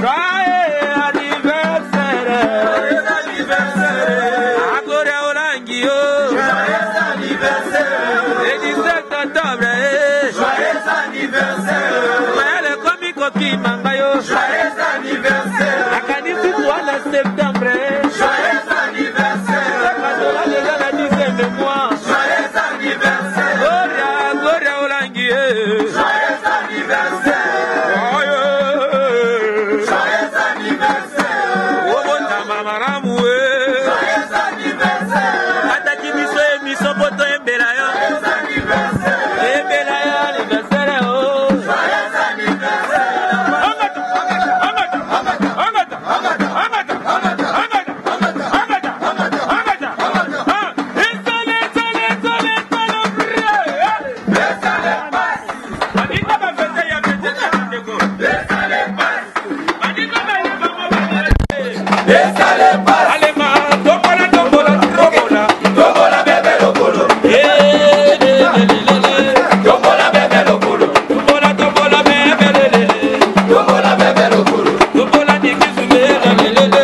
Speaker 3: Joyeux anniversaire. Joyeux anniversaire. Ah Gloria Olangi oh.
Speaker 4: Joyeux anniversaire.
Speaker 3: Le 17 octobre eh.
Speaker 4: Joyeux anniversaire.
Speaker 3: Mayele ekomi kokima ngai yo.
Speaker 4: Joyeux anniversaire.
Speaker 3: Nakanisi wana septembre eh.
Speaker 4: Joyeux anniversaire.
Speaker 3: Nakazola deja na 10e mois.
Speaker 4: Joyeux anniversaire.
Speaker 3: Gloria, Gloria Olangi eh.
Speaker 4: Joyeux anniversaire.
Speaker 3: Joyeux.
Speaker 4: Joyeux anniversaire.
Speaker 3: Obotama malamu eh.
Speaker 4: Joyeux anniversaire.
Speaker 3: Ataki biso emiso po toyembela yo.
Speaker 4: Joyeux anniversaire.
Speaker 3: Toyembela yo anniversaire oh.
Speaker 4: Joyeux anniversaire.
Speaker 3: Angata, angata, angata, angata, angata, angata, angata, angata, angata. Ah, esale, esale, esale, esale,
Speaker 4: Esale passe.
Speaker 3: Baninga bafete ya fete na bandeko.
Speaker 4: Esale passe.
Speaker 3: Baninga bayeba mo bayeba.
Speaker 4: Esale passe.
Speaker 3: Alema, tombola, tombola, tombola.
Speaker 4: Tombola bebe lokolo.
Speaker 3: Eh, le, le, le, le, le.
Speaker 4: Tombola bebe lokolo.
Speaker 3: Tombola, tombola, bebe, le, le, le.
Speaker 4: Tombola bebe lokolo.
Speaker 3: Tombola, nikisu, bebe, le, le, le.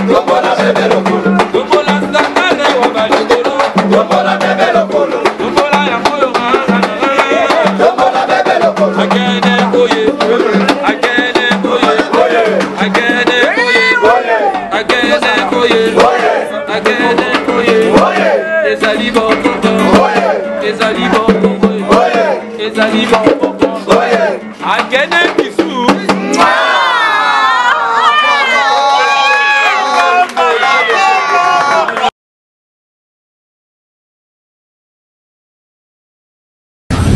Speaker 4: Tombola bebe lokolo.
Speaker 3: Tombola, sakare, wa balikolo.
Speaker 4: Tombola bebe lokolo.
Speaker 3: Tombola, yango yo, nga, nga, nga, nga.
Speaker 4: Tombola bebe lokolo.
Speaker 3: Akene oye, akene oye,
Speaker 4: Oye.
Speaker 3: akene oye,
Speaker 4: Oye.
Speaker 3: akene oye,
Speaker 4: Oye.
Speaker 3: akene oye.
Speaker 4: Oye.
Speaker 3: Ezali bokoko,
Speaker 4: Oye.
Speaker 3: ezali bokoko,
Speaker 4: Oye.
Speaker 3: ezali bokoko.
Speaker 4: Oye.
Speaker 3: Akene bisu.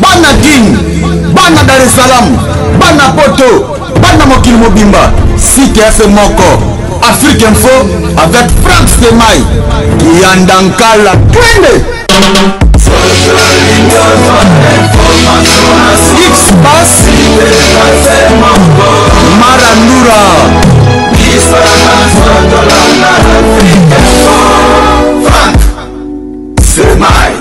Speaker 1: Bana Kin, bana Dar es Salaam, bana Poto, bana mokili mobimba, site ya se moko, Afrique Info avec Frank Stemay, Kianda Nkala, twende!